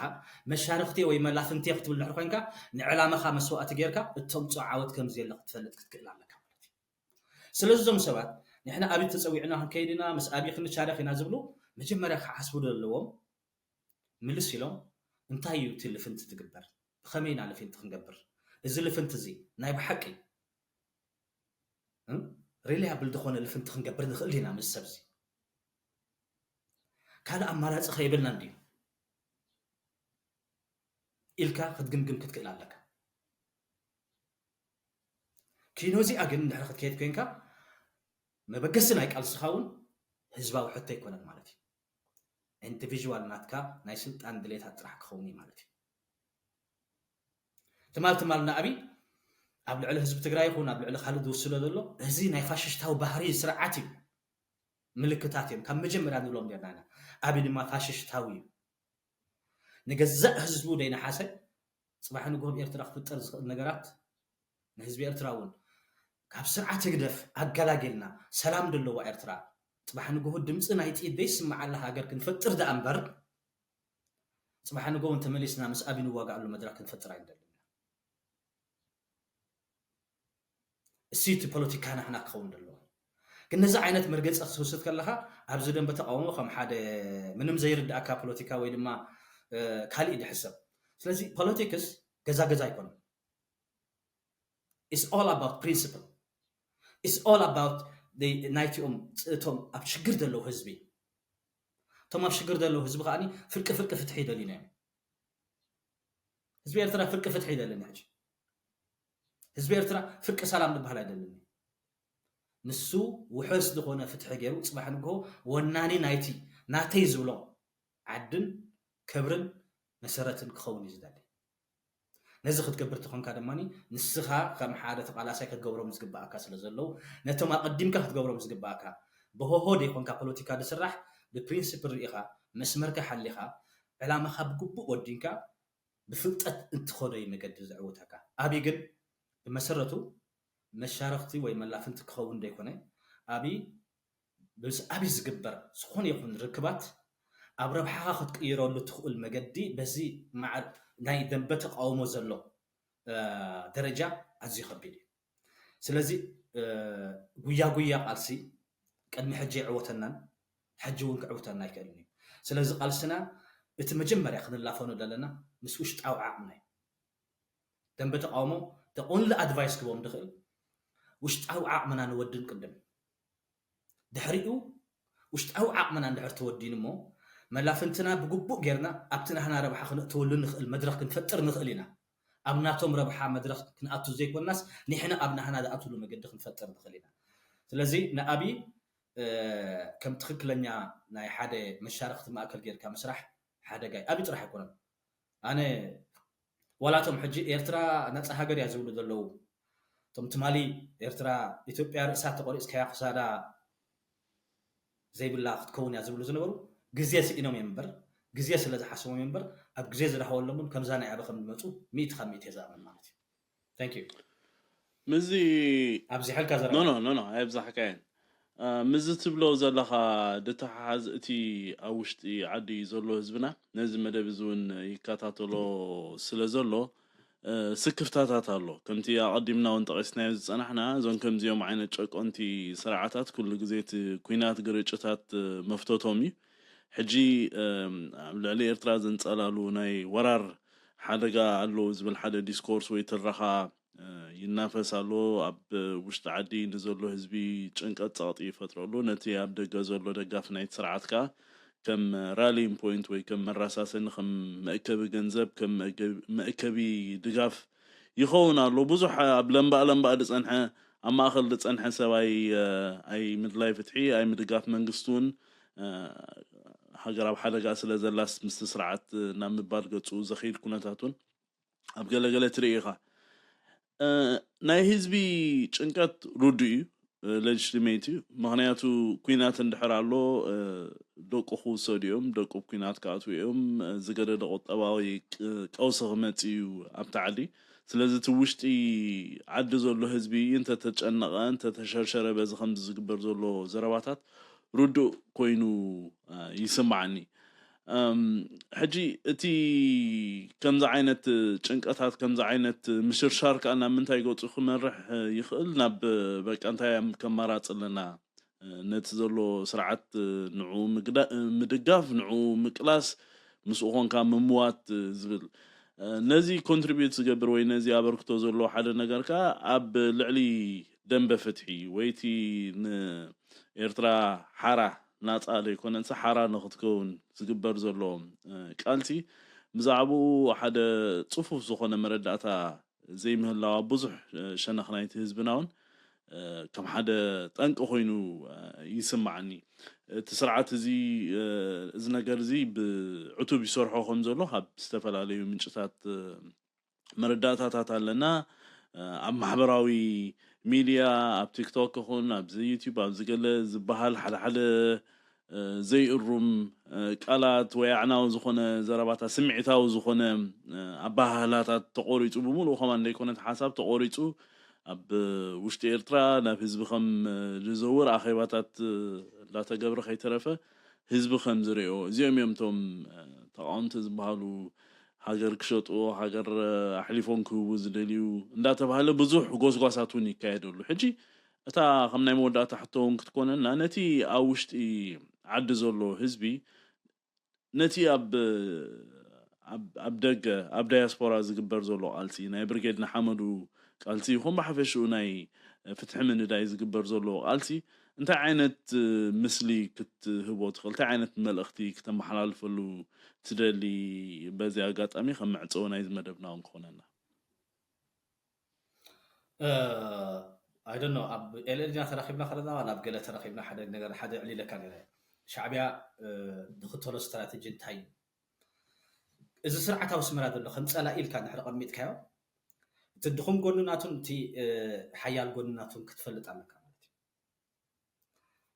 መሻርክቲ ወይ መላፍንቲ ክትብል ድሕሪ ኮይንካ ንዕላማኻ መስዋእቲ ጌርካ እተምፅኦ ዓወት ከም ዘየለ ክትፈልጥ ክትክእል ኣለካ ማለት እዩ። ስለዚ እዞም ሰባት ንሕና ኣብይ ተፀዊዕና ክንከይድ ኢና ምስ ኣብይ ክንሻረክ ኢና ዝብሉ መጀመርያ ክሓስቡ ዘለዎም ምልስ ኢሎም እንታይ እዩ እቲ ልፍንቲ ትግበር ብኸመይ ኢና ልፍንቲ ክንገብር እዚ ልፍንቲ እዚ ናይ ብሓቂ ሪላያብል ዝኾነ ልፍንቲ ክንገብር ንኽእል ኢና ምስ ሰብ እዚ ካልእ ኣማራፂ ከይብልና እንድዩ ኢልካ ክትግምግም ክትክእል ኣለካ። ኪኖ እዚኣ ግን እንድሕር ክትከይድ ኮይንካ መበገሲ ናይ ቃልስኻ እውን ህዝባዊ ሕቶ ኣይኮነን ማለት እዩ። ኢንዲቪዥዋል ናትካ ናይ ስልጣን ድሌታት ጥራሕ ክኸውን እዩ ማለት እዩ። ትማል ትማል ንኣብይ ኣብ ልዕሊ ህዝቢ ትግራይ ይኹን ኣብ ልዕሊ ካልእ ዝውስዶ ዘሎ እዚ ናይ ፋሽሽታዊ ባህሪ ስርዓት እዩ። ምልክታት እዮም ካብ መጀመርያ ንብሎም ኔርና ኢና። ኣብይ ድማ ፋሽሽታዊ እዩ። ንገዛእ ህዝቡ ደይነሓሰ ፅባሕ ንግሆ ኤርትራ ክፍጠር ዝኽእል ነገራት ንህዝቢ ኤርትራ እውን ካብ ስርዓት ህግደፍ ኣገላጊልና ሰላም ዘለዋ ኤርትራ ፅባሕ ንግሆ ድምፂ ናይ ጥይት ዘይስምዓላ ሃገር ክንፈጥር ደኣ እምበር ፅባሕ ንግሆ እውን ተመሊስና ምስ ኣብይ ንዋጋኣሉ መድረክ ክንፈጥር ኣይንደልን። እሲ እቲ ፖለቲካ ናሕና ክኸውን ዘለዎ ግን ነዚ ዓይነት መርገፂ ክትውስድ ከለካ ኣብዚ ደንበ ተቃውሞ ከም ሓደ ምንም ዘይርድኣካ ፖለቲካ ወይ ድማ ካልእ ድሕሰብ ስለዚ ፖለቲክስ ገዛ ገዛ ኣይኮነን it's all about principle it's all about ናይቲኦም እቶም ኣብ ሽግር ዘለዉ ህዝቢ እቶም ኣብ ሽግር ዘለዉ ህዝቢ ከዓ ፍርቂ ፍርቂ ፍትሒ ይደልዩና እዮም ህዝቢ ኤርትራ ፍርቂ ፍትሒ ይደልን ሕጂ ህዝቢ ኤርትራ ፍርቂ ሰላም ዝበሃል ኣይደልን ንሱ ውሕስ ዝኾነ ፍትሒ ገይሩ ፅባሕ ንግሆ ወናኒ ናይቲ ናተይ ዝብሎ ዓድን ክብርን መሰረትን ክኸውን እዩ ዝደሊ ነዚ ክትገብር ተኾንካ ድማ ንስኻ ከም ሓደ ተቃላሳይ ክትገብሮም ዝግባኣካ ስለ ዘለዉ ነቶም ኣቀዲምካ ክትገብሮም ዝግባኣካ ብሆሆ ደይኮንካ ፖለቲካ ዝስራሕ ብፕሪንስፕል ርኢኻ መስመርካ ሓሊኻ ዕላማኻ ብግቡእ ወዲንካ ብፍልጠት እንትኸዶ እዩ መገዲ ዘዕውተካ። ኣብይ ግን ብመሰረቱ መሻረኽቲ ወይ መላፍንቲ ክኸውን ዘይኮነ ኣብይ ምስ ኣብይ ዝግበር ዝኾነ ይኹን ርክባት ኣብ ረብሓኻ ክትቅይረሉ ትኽእል መገዲ በዚ መዓል ናይ ደንበ ተቃውሞ ዘሎ ደረጃ ኣዝዩ ከቢድ እዩ። ስለዚ ጉያ ጉያ ቃልሲ ቅድሚ ሕጂ ይዕወተናን ሕጂ እውን ክዕውተና ኣይክእልን እዩ። ስለዚ ቃልስና እቲ መጀመርያ ክንላፈኖ ዘለና ምስ ውሽጣዊ ዓቕምና እዩ። ደንበ ተቃውሞ the only advice ክቦም ድኽእል ውሽጣዊ ዓቕምና ንወድን ቅድም ድሕሪኡ ውሽጣዊ ዓቕምና እንድሕር ተወዲኑ እሞ መላፍንትና ብግቡእ ጌርና ኣብቲ ናህና ረብሓ ክነእትወሉ ንኽእል መድረኽ ክንፈጥር ንኽእል ኢና። ኣብ ናቶም ረብሓ መድረኽ ክንኣቱ ዘይኮናስ ንሕና ኣብ ናህና ዝኣትሉ መገዲ ክንፈጥር ንኽእል ኢና። ስለዚ ንኣብይ ከም ትኽክለኛ ናይ ሓደ መሻርክቲ ማእከል ጌርካ ምስራሕ ሓደጋ እዩ። ኣብይ ጥራሕ ኣይኮነን። ኣነ ዋላቶም ሕጂ ኤርትራ ነፃ ሃገር እያ ዝብሉ ዘለዉ እቶም ትማሊ ኤርትራ ኢትዮጵያ ርእሳ ተቆሪፅካያ ክሳዳ ዘይብላ ክትከውን እያ ዝብሉ ዝነበሩ ግዜ ስኢኖም እዮም እምበር ግዜ ስለ ዝሓስቦም እዮም እምበር ኣብ ግዜ ዝረኸበሎም እውን ከምዛ ናይ ኣበ ከም ዝመፁ ሚእቲ ካብ ሚእቲ እየ ዝኣምን ማለት እዩ። Thank you። ምዚ ኣብዚሐልካ ዘረባ ኖ ኖ ኖ ኖ ኣይብዛሕካየን። አ፣ ምዚ ትብሎ ዘለኻ ድተሓሓዝ እቲ ኣብ ውሽጢ ዓዲ ዘሎ ህዝብና ነዚ መደብ እዚ እውን ይከታተሎ ስለ ዘሎ እ፣ ስክፍታታት ኣሎ። ከምቲ ኣቐዲምና እውን ጠቒስናዮ ዝጸናሕና እዞም ከምዚኦም ዓይነት ጨቆንቲ ስርዓታት ኩሉ ግዜ እቲ ኲናት ግርጭታት እ፣ መፍተቶም እዩ። ሕጂ እም፣ ኣብ ልዕሊ ኤርትራ ዘንጸላሉ ናይ ወራር ሓደጋ ኣለዎ ዝብል ሓደ ዲስኮርስ ወይ ትረኻ እ፣ ይናፈስ ኣሎ። ኣብ ውሽጢ ዓዲ ንዘሎ ህዝቢ ጭንቀት ጸቕጢ ይፈጥረሉ። ነቲ ኣብ ደገ ዘሎ ደጋፊ ናይቲ ስርዓት ከኣ ከም ራሊን ፖይንት ወይ ከም መራሳሰኒ ከም መእከቢ ገንዘብ ከም መእከቢ ድጋፍ ይኸውን ኣሎ። ብዙሕ ኣብ ለምባእ ለምባእ ዝጸንሐ ኣብ ማእኸል ዝጸንሐ ሰብ ኣይ ኣይ ምድላይ ፍትሒ ኣይ ምድጋፍ መንግስቲ እውን እ፣ ሃገር ኣብ ሓደጋ ስለ ዘላስ ምስቲ ስርዓት ናብ ምባል ገጹ ዘኸይድ ኩነታት እውን ኣብ ገለገለ ትርኢ ኢኻ። እ፣ ናይ ህዝቢ ጭንቀት ርዱእ እዩ፣ ሌጅቲሜት እዩ። ምኽንያቱ ኲናት እንድሕር ኣሎ እ፣ ደቁ ክውሰዱ እዮም፣ ደቁ ኣብ ኲናት ክኣትዉ እዮም፣ እ፣ ዝገደደ ቁጠባዊ ቅ- ቀውሲ ክመጽእ እዩ ኣብቲ ዓዲ። ስለዚ እቲ ውሽጢ ዓዲ ዘሎ ህዝቢ እንተተጨነቐ እንተተሸርሸረ በዚ ከምዚ ዝግበር ዘሎ ዘረባታት ርዱእ ኮይኑ እ፣ ይስምዓኒ። እም፣ ሕጂ እቲ ከምዚ ዓይነት ጭንቀታት ከምዚ ዓይነት ምሽርሻር ከዓ ናብ ምንታይ ገፁ ክመርሕ ይኽእል? ናብ በቃ እንታይ ከም ኣማራፂ ኣለና ነቲ ዘሎ ስርዓት ንዕኡ ምግዳ- ምድጋፍ ንዕኡ ምቅላስ ምስኡ ኮንካ ምምዋት ዝብል ነዚ ኮንትሪቢዩት ዝገብር ወይ ነዚ ኣበርክቶ ዘለዎ ሓደ ነገር ከዓ ኣብ ልዕሊ ደንበ ፍትሒ ወይ እቲ ንኤርትራ ሓራ ናፃ ዘይኮነንስ ሓራ ንክትከውን ዝግበር ዘሎ ቃልሲ ብዛዕባኡ ሓደ ፅፉፍ ዝኾነ መረዳእታ ዘይምህላዋ ብዙሕ ሸነኽ ናይቲ ህዝብና እውን ከም ሓደ ጠንቂ ኮይኑ ይስማዓኒ። እቲ ስርዓት እዚ እዚ ነገር እዚ ብዕቱብ ይሰርሖ ከም ዘሎ ካብ ዝተፈላለዩ ምንጭታት መረዳእታታት ኣለና። ኣብ ማሕበራዊ ሚድያ ኣብ ቲክቶክ ይኹን ኣብዚ ዩቲዩብ ኣብዚ ገለ ዝበሃል ሓደ ሓደ ዘይእሩም ቃላት ወይ ኣዕናዊ ዝኾነ ዘረባታት ስምዒታዊ ዝኾነ ኣባህላታት ተቆሪፁ ብምሉእ ከማን ዘይኮነ እቲ ሓሳብ ተቆሪፁ ኣብ ውሽጢ ኤርትራ ናብ ህዝቢ ከም ዝዘውር ኣኼባታት እንዳተገብረ ከይተረፈ ህዝቢ ከም ዝሪኦ እዚኦም እዮም እቶም ተቃወምቲ ዝበሃሉ ሃገር ክሸጡ ሃገር ኣሕሊፎም ክህቡ ዝደልዩ እንዳተባሃለ ብዙሕ ጎስጓሳት እውን ይካየደሉ። ሕጂ እታ ከም ናይ መወዳእታ ሕቶ እውን ክትኮነና ነቲ ኣብ ውሽጢ ዓዲ ዘሎ ህዝቢ ነቲ ኣብ ኣብ ኣብ ደገ ኣብ ዳያስፖራ ዝግበር ዘሎ ቃልሲ ናይ ብርጌድ ንሓመዱ ቃልሲ ይኹን ብሓፈሽኡ ናይ ፍትሒ ምንዳይ ዝግበር ዘሎ ቃልሲ እንታይ ዓይነት ምስሊ ክትህቦ ትኽእል? እንታይ ዓይነት መልእኽቲ ክተመሓላልፈሉ ትደሊ? በዚ ኣጋጣሚ ከም መዕፀዊ ናይዚ መደብና እውን ክኾነና። I don't know ኣብ ኤልኤልና ተራኺብና ከለና ናብ ገለ ተራኺብና ሓደ ነገር ሓደ ዕሊለካ ነረ ሻዕቢያ ዝኽተሎ ስትራቴጂ እንታይ እዩ? እዚ ስርዓት ኣብ ኣስመራ ዘሎ ከም ጸላኢ ኢልካ እንድሕር ቀሚጥካዮ እቲ ድኹም ጎኑ ናቱን እቲ ሓያል ጎኑ ናቱን ክትፈልጥ ኣለካ ማለት እዩ።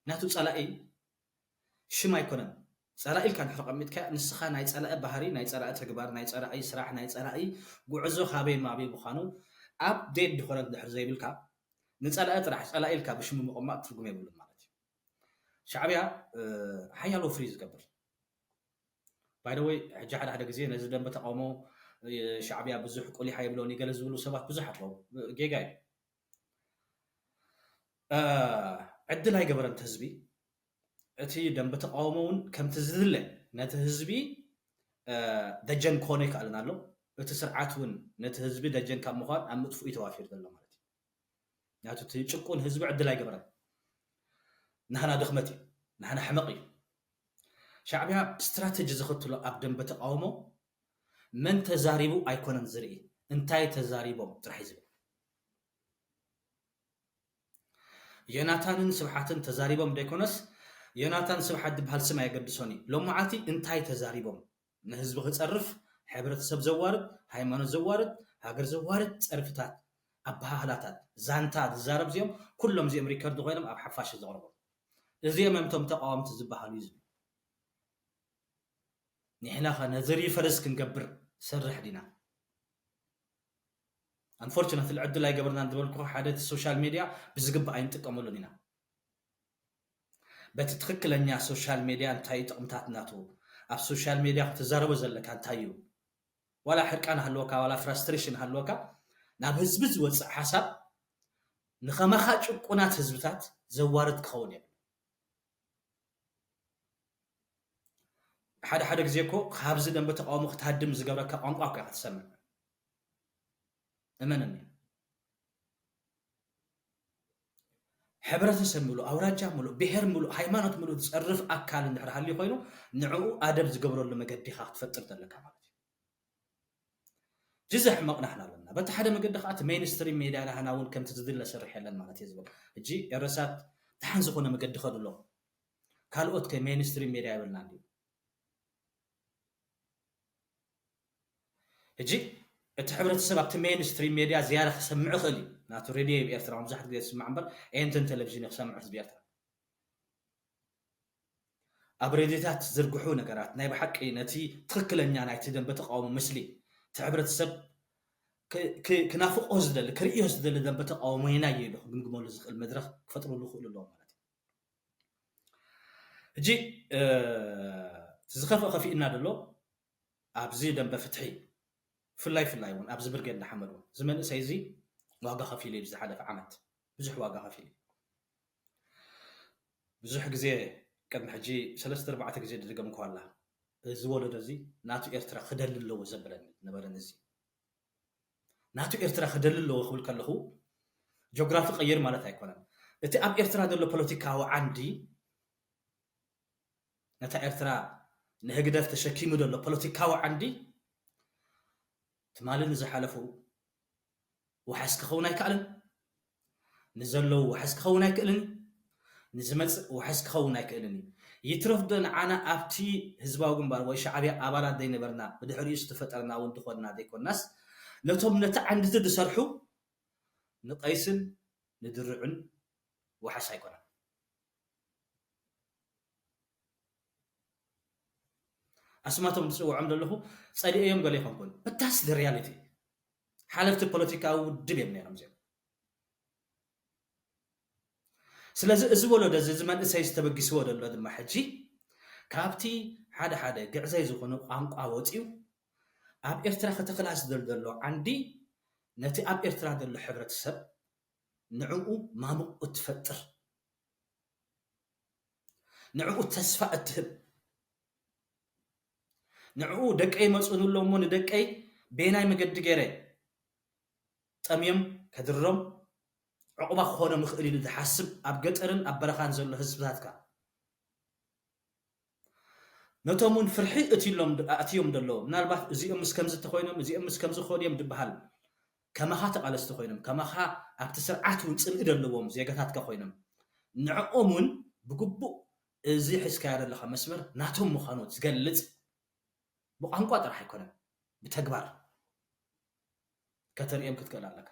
ናቱ ጸላኢ ሽም ኣይኮነን። ጸላኢ ኢልካ እንድሕር ቀሚጥካዮ ንስኻ ናይ ጸላኢ ባህሪ፣ ናይ ጸላኢ ተግባር፣ ናይ ጸላኢ ስራሕ፣ ናይ ጸላኢ ጉዕዞ ካበይ ማበይ ምዃኑ ኣብ ዴድ ድኾነ እንድሕር ዘይብልካ ንጸላኢ ጥራሕ ጸላኢ ኢልካ ብሽሙ ምቕማጥ ትርጉም የብሉን ማለት እዩ። ሻዕቢያ ሓያል ወፍሪ ዝገብር ባይደወይ ሕጂ ሓደ ሓደ ግዜ ነዚ ደንበ ተቃውሞ ሻዕቢያ ብዙሕ ቁሊሓ የብሎን ገለ ዝብሉ ሰባት ብዙሓት ኣለዉ። ጌጋ እዩ። ዕድል ኣይገበረን ህዝቢ እቲ ደንበ ተቃውሞ እውን ከምቲ ዝድለ ነቲ ህዝቢ ደጀን ክኾኖ ይክኣልን ኣሎ። እቲ ስርዓት እውን ነቲ ህዝቢ ደጀን ካብ ምዃን ኣብ ምጥፍኡ ተዋፊሩ ዘሎ ማለት እዩ። ምክንያቱ እቲ ጭቁን ህዝቢ ዕድል ኣይገበረን። ናህና ድኽመት እዩ፣ ናህና ሕመቕ እዩ። ሻዕቢያ ስትራተጂ ዝኽትሎ ኣብ ደንበ ተቃውሞ መን ተዛሪቡ ኣይኮነን ዝርኢ፣ እንታይ ተዛሪቦም ጥራሕ እዩ ዝብል። ዮናታንን ስብሓትን ተዛሪቦም ደይኮነስ ዮናታን ስብሓት ዝበሃል ስም ኣየገድሶን እዩ። ሎመዓልቲ እንታይ ተዛሪቦም ንህዝቢ ክፀርፍ ሕብረተሰብ ዘዋርድ፣ ሃይማኖት ዘዋርድ፣ ሃገር ዘዋርድ ፀርፍታት፣ ኣበሃህላታት፣ ዛንታ ዝዛረብ እዚኦም ኩሎም እዚኦም ሪከርድ ኮይኖም ኣብ ሓፋሽ ዘቕርቦም እዚኦም እዮም እቶም ተቃወምቲ ዝበሃሉ እዩ ዝብል። ንሕና ኸ ነዚ ሪፈረንስ ክንገብር ሰርሕ ዲና? ኣንፎርቹነትሊ ዕድል ኣይገበርናን ዝበልኩ ሓደ እቲ ሶሻል ሜድያ ብዝግባእ ኣይንጥቀመሉን ኢና። በቲ ትኽክለኛ ሶሻል ሜድያ እንታይ እዩ ጥቕምታት ናቱ፣ ኣብ ሶሻል ሜድያ ክትዛረቦ ዘለካ እንታይ እዩ፣ ዋላ ሕርቃን ሃለወካ ዋላ ፍራስትሬሽን ሃለወካ ናብ ህዝቢ ዝወፅእ ሓሳብ ንኸማኻ ጭቁናት ህዝብታት ዘዋርድ ክኸውን የብሉ። ሓደ ሓደ ግዜ እኮ ካብዚ ደንበ ተቃውሞ ክትሃድም ዝገብረካ ቋንቋ እኮ ኢኻ ትሰምዕ። እመነኒ። ሕብረተሰብ ምሉእ፣ ኣውራጃ ምሉእ፣ ብሔር ምሉእ፣ ሃይማኖት ምሉእ ዝጸርፍ ኣካል እንድሕር ሃልዩ ኮይኑ ንዕኡ ኣደብ ዝገብረሉ መገዲ ኢኻ ክትፈጥር ዘለካ ማለት እዩ። ጅዘ ሕመቕ ናሕና ኣለና። በቲ ሓደ መገዲ ከዓ እቲ ሜይንስትሪም ሜድያ ናህና እውን ከምቲ ዝድለ ሰርሕ የለን ማለት እየ ዝብል። ሕጂ ኤረሳት ደሓን ዝኾነ መገዲ ከድሎ ካልኦት ከ ሜይንስትሪም ሜድያ የብልና እንድዩ። ሕጂ እቲ ሕብረተሰብ ኣብቲ ሜይንስትሪም ሜድያ ዝያዳ ክሰምዕ ይኽእል እዩ። ናቱ ሬድዮ እዩ ኤርትራ መብዛሕትኡ ግዜ ዝስማዕ እምበር ኤንተን ቴሌቪዥን እዩ ክሰምዕ ህዝቢ ኤርትራ። ኣብ ሬድዮታት ዝርግሑ ነገራት ናይ ብሓቂ ነቲ ትኽክለኛ ናይቲ ደንበ ተቃውሞ ምስሊ እቲ ሕብረተሰብ ክ- ክ- ክናፍቆ ዝደሊ ክርእዮ ዝደሊ ደንበ ተቃውሞ የናይ ኢሉ ክግምግመሉ ዝኽእል መድረኽ ክፈጥርሉ ይኽእሉ ኣለዎም ማለት እዩ። ሕጂ እቲ ዝኸፍአ ከፊእና ዘሎ ኣብዚ ደንበ ፍትሒ ብፍላይ ፍላይ እውን ኣብዚ ብርጌድ ንሓመድ እውን እዚ መንእሰይ እዚ ዋጋ ከፊሉ እዩ ዝሓለፈ ዓመት ብዙሕ ዋጋ ከፊሉ እዩ። ብዙሕ ግዜ ቅድሚ ሕጂ ሰለስተ ኣርባዕተ ግዜ ድደገምኩዋ ኣላ። እዚ ወለዶ እዚ ናቱ ኤርትራ ክደሊ ኣለዎ ዘበለኒ ነበረኒ እዚ ናቱ ኤርትራ ክደሊ ኣለዎ ክብል ከለኹ ጆግራፊ ቀይር ማለት ኣይኮነን። እቲ ኣብ ኤርትራ ዘሎ ፖለቲካዊ ዓንዲ ነታ ኤርትራ ንህግደፍ ተሸኪሙ ዘሎ ፖለቲካዊ ዓንዲ ትማሊ ንዝሓለፉ ዋሕስ ክኸውን ኣይከኣልን፣ ንዘለዉ ዋሕስ ክኸውን ኣይክእልን፣ ንዝመጽእ ዋሕስ ክኸውን ኣይክእልን እዩ። ይትረፍ ዶ ንዓና ኣብቲ ህዝባዊ ግንባር ወይ ሻዕብያ ኣባላት ዘይነበርና ብድሕሪኡ ዝተፈጠርና እውን ዝኾንና ዘይኮንናስ ነቶም ነቲ ዓንድቲ ዝሰርሑ ንቀይስን ንድርዑን ዋሕስ ኣይኮነን። ኣስማቶም ዝፅውዖም ዘለኹ ፀሊኤዮም ገለ ይኾንኩን but that's the reality። ሓለፍቲ ፖለቲካዊ ውድብ እዮም ነይሮም እዚኦም። ስለዚ እዚ ወለዶ እዚ እዚ መንእሰይ ዝተበጊስዎ ዘሎ ድማ ሕጂ ካብቲ ሓደ ሓደ ግዕዘይ ዝኾነ ቋንቋ ወፂኡ ኣብ ኤርትራ ከተኽላ ዝደል ዘሎ ዓንዲ ነቲ ኣብ ኤርትራ ዘሎ ሕብረተሰብ ንዕኡ ማሙቕ እትፈጥር ንዕኡ ተስፋ እትህብ ንዕኡ ደቀይ መፁን ኣሎ እሞ ንደቀይ ቤናይ መገዲ ገይረ ጠምዮም ከድሮም ዕቑባ ክኾኖም ይኽእል ኢሉ ዝሓስብ ኣብ ገጠርን ኣብ በረኻን ዘሎ ህዝብታትካ ነቶም እውን ፍርሒ እትሎም ኣእትዮም ዘለዉ ምናልባት እዚኦም ምስ ከምዚ ተኮይኖም እዚኦም ምስ ከምዚ ክኾኑ እዮም ዝበሃል ከማኻ ተቓለስቲ ኮይኖም ከማኻ ኣብቲ ስርዓት እውን ፅልኢ ዘለዎም ዜጋታትካ ኮይኖም ንዕኦም እውን ብግቡእ እዚ ሒዝካዮ ዘለኻ መስመር ናቶም ምዃኑ ዝገልፅ ብቋንቋ ጥራሕ ኣይኮነን ብተግባር ከተርእዮም ክትክእል ኣለካ።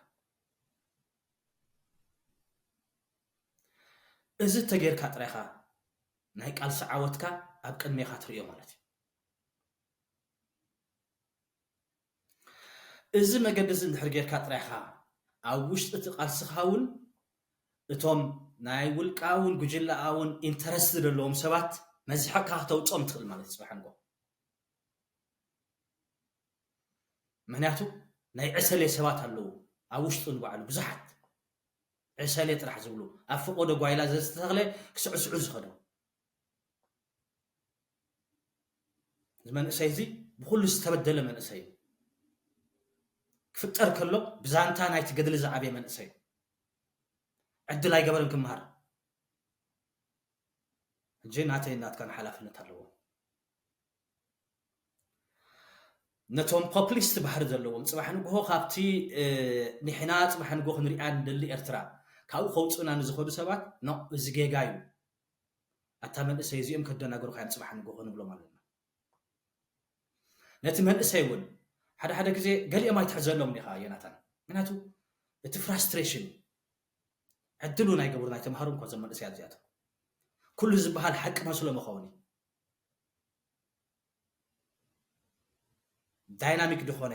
እዚ ተጌርካ ጥራይኻ ናይ ቃልሲ ዓወትካ ኣብ ቅድሜኻ ትርእዮ ማለት እዩ። እዚ መገዲ እዚ እንድሕር ጌርካ ጥራይኻ ኣብ ውሽጢ እቲ ቃልስኻ እውን እቶም ናይ ውልቃውን ጉጅለኣውን ኢንተረስት ዘለዎም ሰባት መዝሕቕካ ክተውፅኦም ትኽእል ማለት እዩ ፅባሕ ንጎ ምክንያቱ ናይ ዕሰሌ ሰባት ኣለዉ ኣብ ውሽጡ ንባዕሉ ብዙሓት ዕሰሌ ጥራሕ ዝብሉ ኣብ ፈቆዶ ጓይላ ዘዝተተኽለ ክስዕስዑ ዝኸዱ እዚ መንእሰይ እዚ ብኩሉ ዝተበደለ መንእሰይ እዩ ክፍጠር ከሎ ብዛንታ ናይቲ ገድሊ ዝዓበየ መንእሰይ እዩ ዕድል ኣይገበረን ክምሃር ሕጂ ናተይ ናትካን ሓላፍነት ኣለዎ ነቶም ፖፕሊስት ባህሪ ዘለዎም ፅባሕ ንግሆ ካብቲ ንሕና ፅባሕ ንግሆ ክንሪኣ ንደሊ ኤርትራ ካብኡ ከውፅኡና ንዝኸዱ ሰባት ኖ እዚ ጌጋ እዩ ኣታ መንእሰይ እዚኦም ከደናገሩካ እዮም ፅባሕ ንግሆ ንብሎም ኣለና ነቲ መንእሰይ እውን ሓደ ሓደ ግዜ ገሊኦም ኣይትሕዘሎም ዲኻ ዮናታን ምክንያቱ እቲ ፍራስትሬሽን እዩ ዕድል እውን ኣይገብሩ ናይ ተምሃሩ እንኳ ዘም መንእሰያት እዚኣቶም ኩሉ ዝበሃል ሓቂ መስሎ መኸውን እዩ ዳይናሚክ ዝኾነ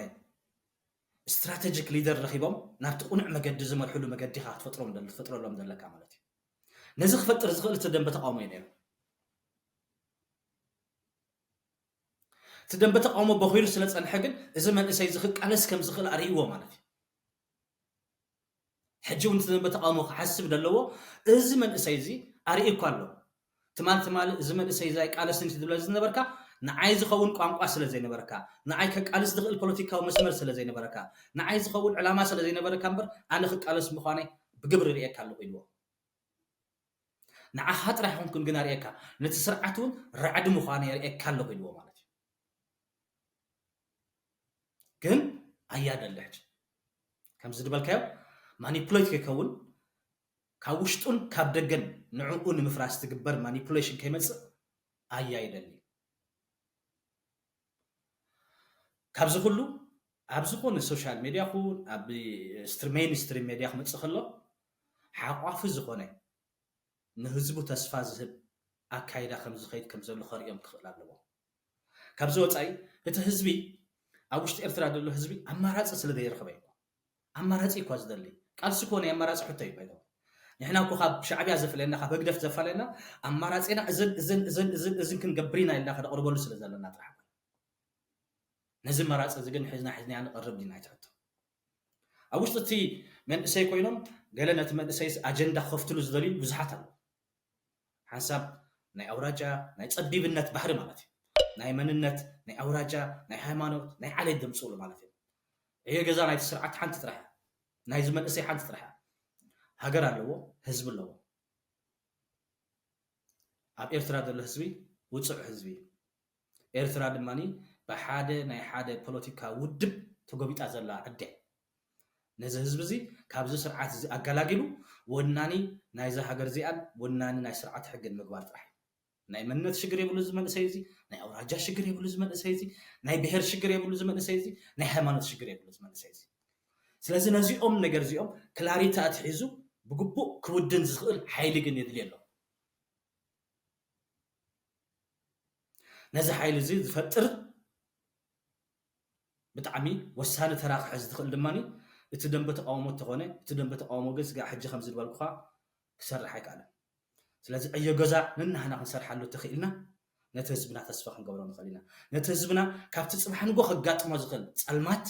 ስትራቴጂክ ሊደር ረኺቦም ናብቲ ቁኑዕ መገዲ ዝመርሕሉ መገዲ ኢኻ ክትፈጥሮም ደል- ክትፈጥረሎም ዘለካ ማለት እዩ። ነዚ ክፈጥር ዝኽእል እቲ ደንበ ተቃውሞ እዩ ነይሩ። እቲ ደንበ ተቃውሞ በኺሩ ስለ ጸንሐ ግን እዚ መንእሰይ እዚ ክቃለስ ከም ዝኽእል ኣርእይዎ ማለት እዩ። ሕጂ እውን እቲ ደንበ ተቃውሞ ክሓስብ ዘለዎ እዚ መንእሰይ እዚ ኣርእዩ እኳ ኣሎ። ትማል ትማል እዚ መንእሰይ እዚ ኣይቃለስን እዩ ትብለ ዝነበርካ ንዓይ ዝኸውን ቋንቋ ስለ ዘይነበርካ፣ ንዓይ ከቃልስ ዝኽእል ፖለቲካዊ መስመር ስለ ዘይነበረካ፣ ንዓይ ዝኸውን ዕላማ ስለ ዘይነበረካ እምበር ኣነ ክቃለስ ምዃነይ ብግብሪ ርእየካ ኣለኹ ኢልዎ። ንዓኻ ጥራሕ ይኹንኩን ግን ኣርእየካ፣ ነቲ ስርዓት እውን ራዕዲ ምዃነይ ኣርእየካ ኣለኹ ኢልዎ ማለት እዩ። ግን ኣያ ደሊ ሕጂ ከምዚ ዝበልካዮ ማኒፕሌት ከይከውን ካብ ውሽጡን ካብ ደገን ንዕኡ ንምፍራስ ትግበር ማኒፕሌሽን ከይመፅእ ኣያ ይደሊ። ካብዚ ኩሉ ኣብ ዝኾነ ሶሻል ሜድያ ኩን ኣብ ሜይንስትሪም ሜድያ ክመፅእ ከሎ ሓቋፊ ዝኾነ ንህዝቡ ተስፋ ዝህብ ኣካይዳ ከም ዝኸይድ ከም ዘሎ ከርእዮም ክኽእል ኣለዎ። ካብዚ ወፃኢ እቲ ህዝቢ ኣብ ውሽጢ ኤርትራ ዘሎ ህዝቢ ኣማራፂ ስለ ዘይረኸበ እዩ። ኣማራፂ እኳ ዝደሊ ቃልሲ እኮ ናይ ኣማራፂ ሕቶ እዩ ባይዘው ንሕና እኮ ካብ ሻዕብያ ዘፍለየና ካብ ህግደፍ ዘፋለየና ኣማራፂና እዝን እዝን እዝን እዝን እዝን ክንገብር ኢና ኢልና ከነቕርበሉ ስለ ዘለና ጥራሕ ነዚ መራፂ እዚ ግን ሒዝና ሒዝና ንቐርብ ዲና ይትሕቶ ኣብ ውሽጢ እቲ መንእሰይ ኮይኖም ገለ ነቲ መንእሰይ ኣጀንዳ ክኸፍትሉ ዝደልዩ ብዙሓት ኣለዉ ሓንሳብ ናይ ኣውራጃ ናይ ፀቢብነት ባህሪ ማለት እዩ ናይ መንነት ናይ ኣውራጃ ናይ ሃይማኖት ናይ ዓሌት ዘምፅእሉ ማለት እዩ ዕዮ ገዛ ናይቲ ስርዓት ሓንቲ ጥራሕ እያ ናይዚ መንእሰይ ሓንቲ ጥራሕ እያ ሃገር ኣለዎ ህዝቢ ኣለዎ ኣብ ኤርትራ ዘሎ ህዝቢ ውፁዕ ህዝቢ እዩ ኤርትራ ድማ ብሓደ ናይ ሓደ ፖለቲካ ውድብ ተጎቢጣ ዘላ ዓዲ ነዚ ህዝቢ እዚ ካብዚ ስርዓት እዚ ኣገላጊሉ ወናኒ ናይዛ ሃገር እዚኣን ወናኒ ናይ ስርዓት ሕግን ምግባር ጥራሕ እዩ ናይ መንነት ሽግር የብሉ እዚ መንእሰይ እዚ ናይ ኣውራጃ ሽግር የብሉ እዚ መንእሰይ እዚ ናይ ብሄር ሽግር የብሉ እዚ መንእሰይ እዚ ናይ ሃይማኖት ሽግር የብሉ እዚ መንእሰይ እዚ ስለዚ ነዚኦም ነገር እዚኦም ክላሪቲ ኣትሒዙ ብግቡእ ክውድን ዝኽእል ሓይሊ ግን የድልየ ኣሎ ነዚ ሓይሊ እዚ ዝፈጥር ብጣዕሚ ወሳኒ ተራ ክሕዝ ዝኽእል ድማ እቲ ደንበ ተቃውሞ እንተኾነ እቲ ደንበ ተቃውሞ ግን ስጋዕ ሕጂ ከም ዝድበልኩኻ ክሰርሕ ኣይከኣለን ስለዚ ዕዮ ገዛ ንናህና ክንሰርሓሉ ተኽኢልና ነቲ ህዝብና ተስፋ ክንገብሮ ንኽእል ኢና ነቲ ህዝብና ካብቲ ፅባሕ ንጎ ከጋጥሞ ዝኽእል ፀልማት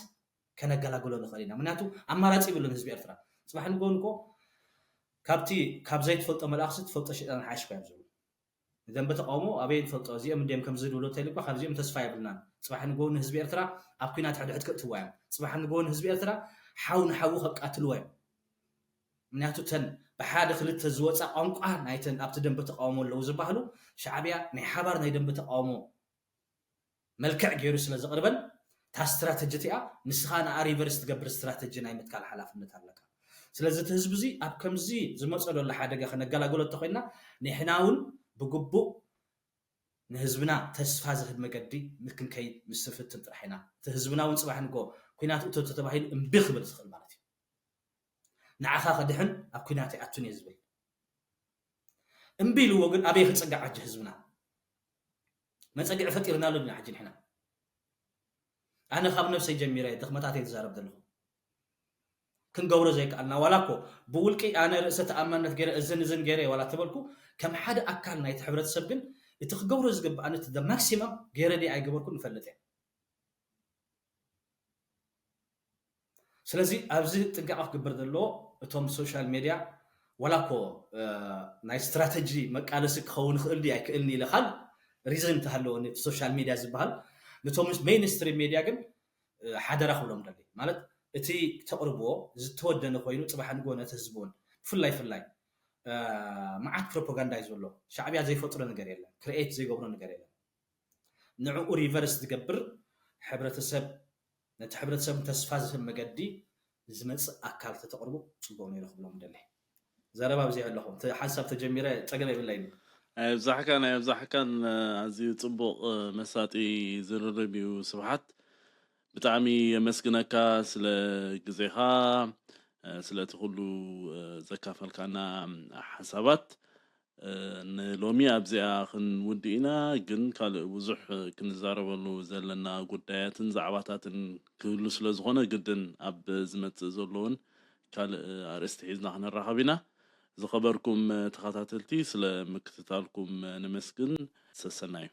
ከነገላግሎ ንኽእል ኢና ምክንያቱ ኣማራፂ ይብሉን ህዝቢ ኤርትራ ፅባሕ ንጎ ንኮ ካብቲ ካብ ዘይትፈልጦ መልኣኽሲ ትፈልጦ ሸጣን ሓይሽ ኮይም ዝብሉ ንደንበ ተቃውሞ ኣበይ ንፈልጦ እዚኦም እንዲም ከም ዝድብሉ ተልኳ ካብዚኦም ተስፋ የብልናን ፅባሕ ንጎ ንህዝቢ ኤርትራ ኣብ ኩናት ሕድሕድ ከእትዋ እዮም ፅባሕ ንጎ ንህዝቢ ኤርትራ ሓው ንሓዉ ከቃትልዎ እዮም ምክንያቱ ተን ብሓደ ክልተ ዝወፃ ቋንቋ ናይተን ኣብቲ ደንበ ተቃውሞ ኣለዉ ዝበሃሉ ሻዕብያ ናይ ሓባር ናይ ደንበ ተቃውሞ መልክዕ ገይሩ ስለ ዘቕርበን እታ ስትራተጂ እቲኣ ንስኻ ንኣ ሪቨርስ ትገብር ስትራተጂ ናይ ምትካል ሓላፍነት ኣለካ ስለዚ እቲ ህዝቢ እዚ ኣብ ከምዚ ዝመፀ ዘሎ ሓደጋ ከነገላግሎ እንተኮይና ንሕና እውን ብግቡእ ንህዝብና ተስፋ ዝህብ መገዲ ክንከይድ ምስ ንፍትን ጥራሕ ኢና እቲ ህዝብና እውን ፅባሕ ንጎ ኩናት እቶ ተባሂሉ እምቢ ክብል ዝኽእል ማለት እዩ ንዓኻ ክድሕን ኣብ ኩናት ይኣቱን እየ ዝብል እምቢ ኢልዎ ግን ኣበይ ክፅጋዕ ሕጂ ህዝብና መፀግዒ ፈጢርናሉ ኢና ሕጂ ንሕና ኣነ ካብ ነብሰይ ጀሚረ ድኽመታት እየ ዝዛረብ ዘለኹ ክንገብሮ ዘይከኣልና ዋላ እኮ ብውልቂ ኣነ ርእሰ ተኣማንነት ገይረ እዝን እዝን ገይረ ዋላ ተበልኩ ከም ሓደ ኣካል ናይቲ ሕብረተሰብ ግን እቲ ክገብሮ ዝግብኣኒ እቲ ማክሲመም ገይረ ድየ ኣይገበርኩን ንፈልጥ እየ ስለዚ ኣብዚ ጥንቃቐ ክግበር ዘለዎ እቶም ሶሻል ሜድያ ዋላ እኮ ናይ ስትራተጂ መቃለሲ ክኸውን ይኽእል ድዩ ኣይክእልን ኢለ ካል ሪዝን እንተሃለወኒ እቲ ሶሻል ሜድያ ዝበሃል ነቶም ሜይንስትሪም ሜድያ ግን ሓደራ ክብሎም ደሊ ማለት እቲ ተቕርብዎ ዝተወደነ ኮይኑ ፅባሕ ንጎ ነቲ ህዝቢ እውን ብፍላይ ፍላይ መዓት ፕሮፓጋንዳ እዩ ዘሎ ሻዕብያ ዘይፈጥሮ ነገር የለን ክርኤት ዘይገብሮ ነገር የለን ንዕኡ ሪቨርስ ዝገብር ሕብረተሰብ ነቲ ሕብረተሰብ ተስፋ ዝህብ መገዲ ዝመፅእ ኣካል ተተቕርቡ ፅቡቅ ነይሩ ክብሎም ደሊ ዘረባ ብዚሕ ኣለኹ እቲ ሓንሳብ ተጀሚረ ፀገም የብለይን ኣይብዛሕካን ኣይብዛሕካን ኣዝዩ ፅቡቅ መሳጢ ዝርርብ እዩ ስብሓት ብጣዕሚ የመስግነካ ስለ ግዜኻ ስለቲ ኩሉ ዘካፈልካና ሓሳባት ንሎሚ ኣብዚኣ ክንውድእ ኢና። ግን ካልእ ብዙሕ ክንዛረበሉ ዘለና ጉዳያትን ዛዕባታትን ክህሉ ስለ ዝኾነ ግድን ኣብ ዝመጽእ ዘሎ እውን ካልእ ኣርእስቲ ሒዝና ክንራኸብ ኢና። ዝኸበርኩም ተኸታተልቲ፣ ስለ ምክትታልኩም ነመስግን። ሰሰናዩ።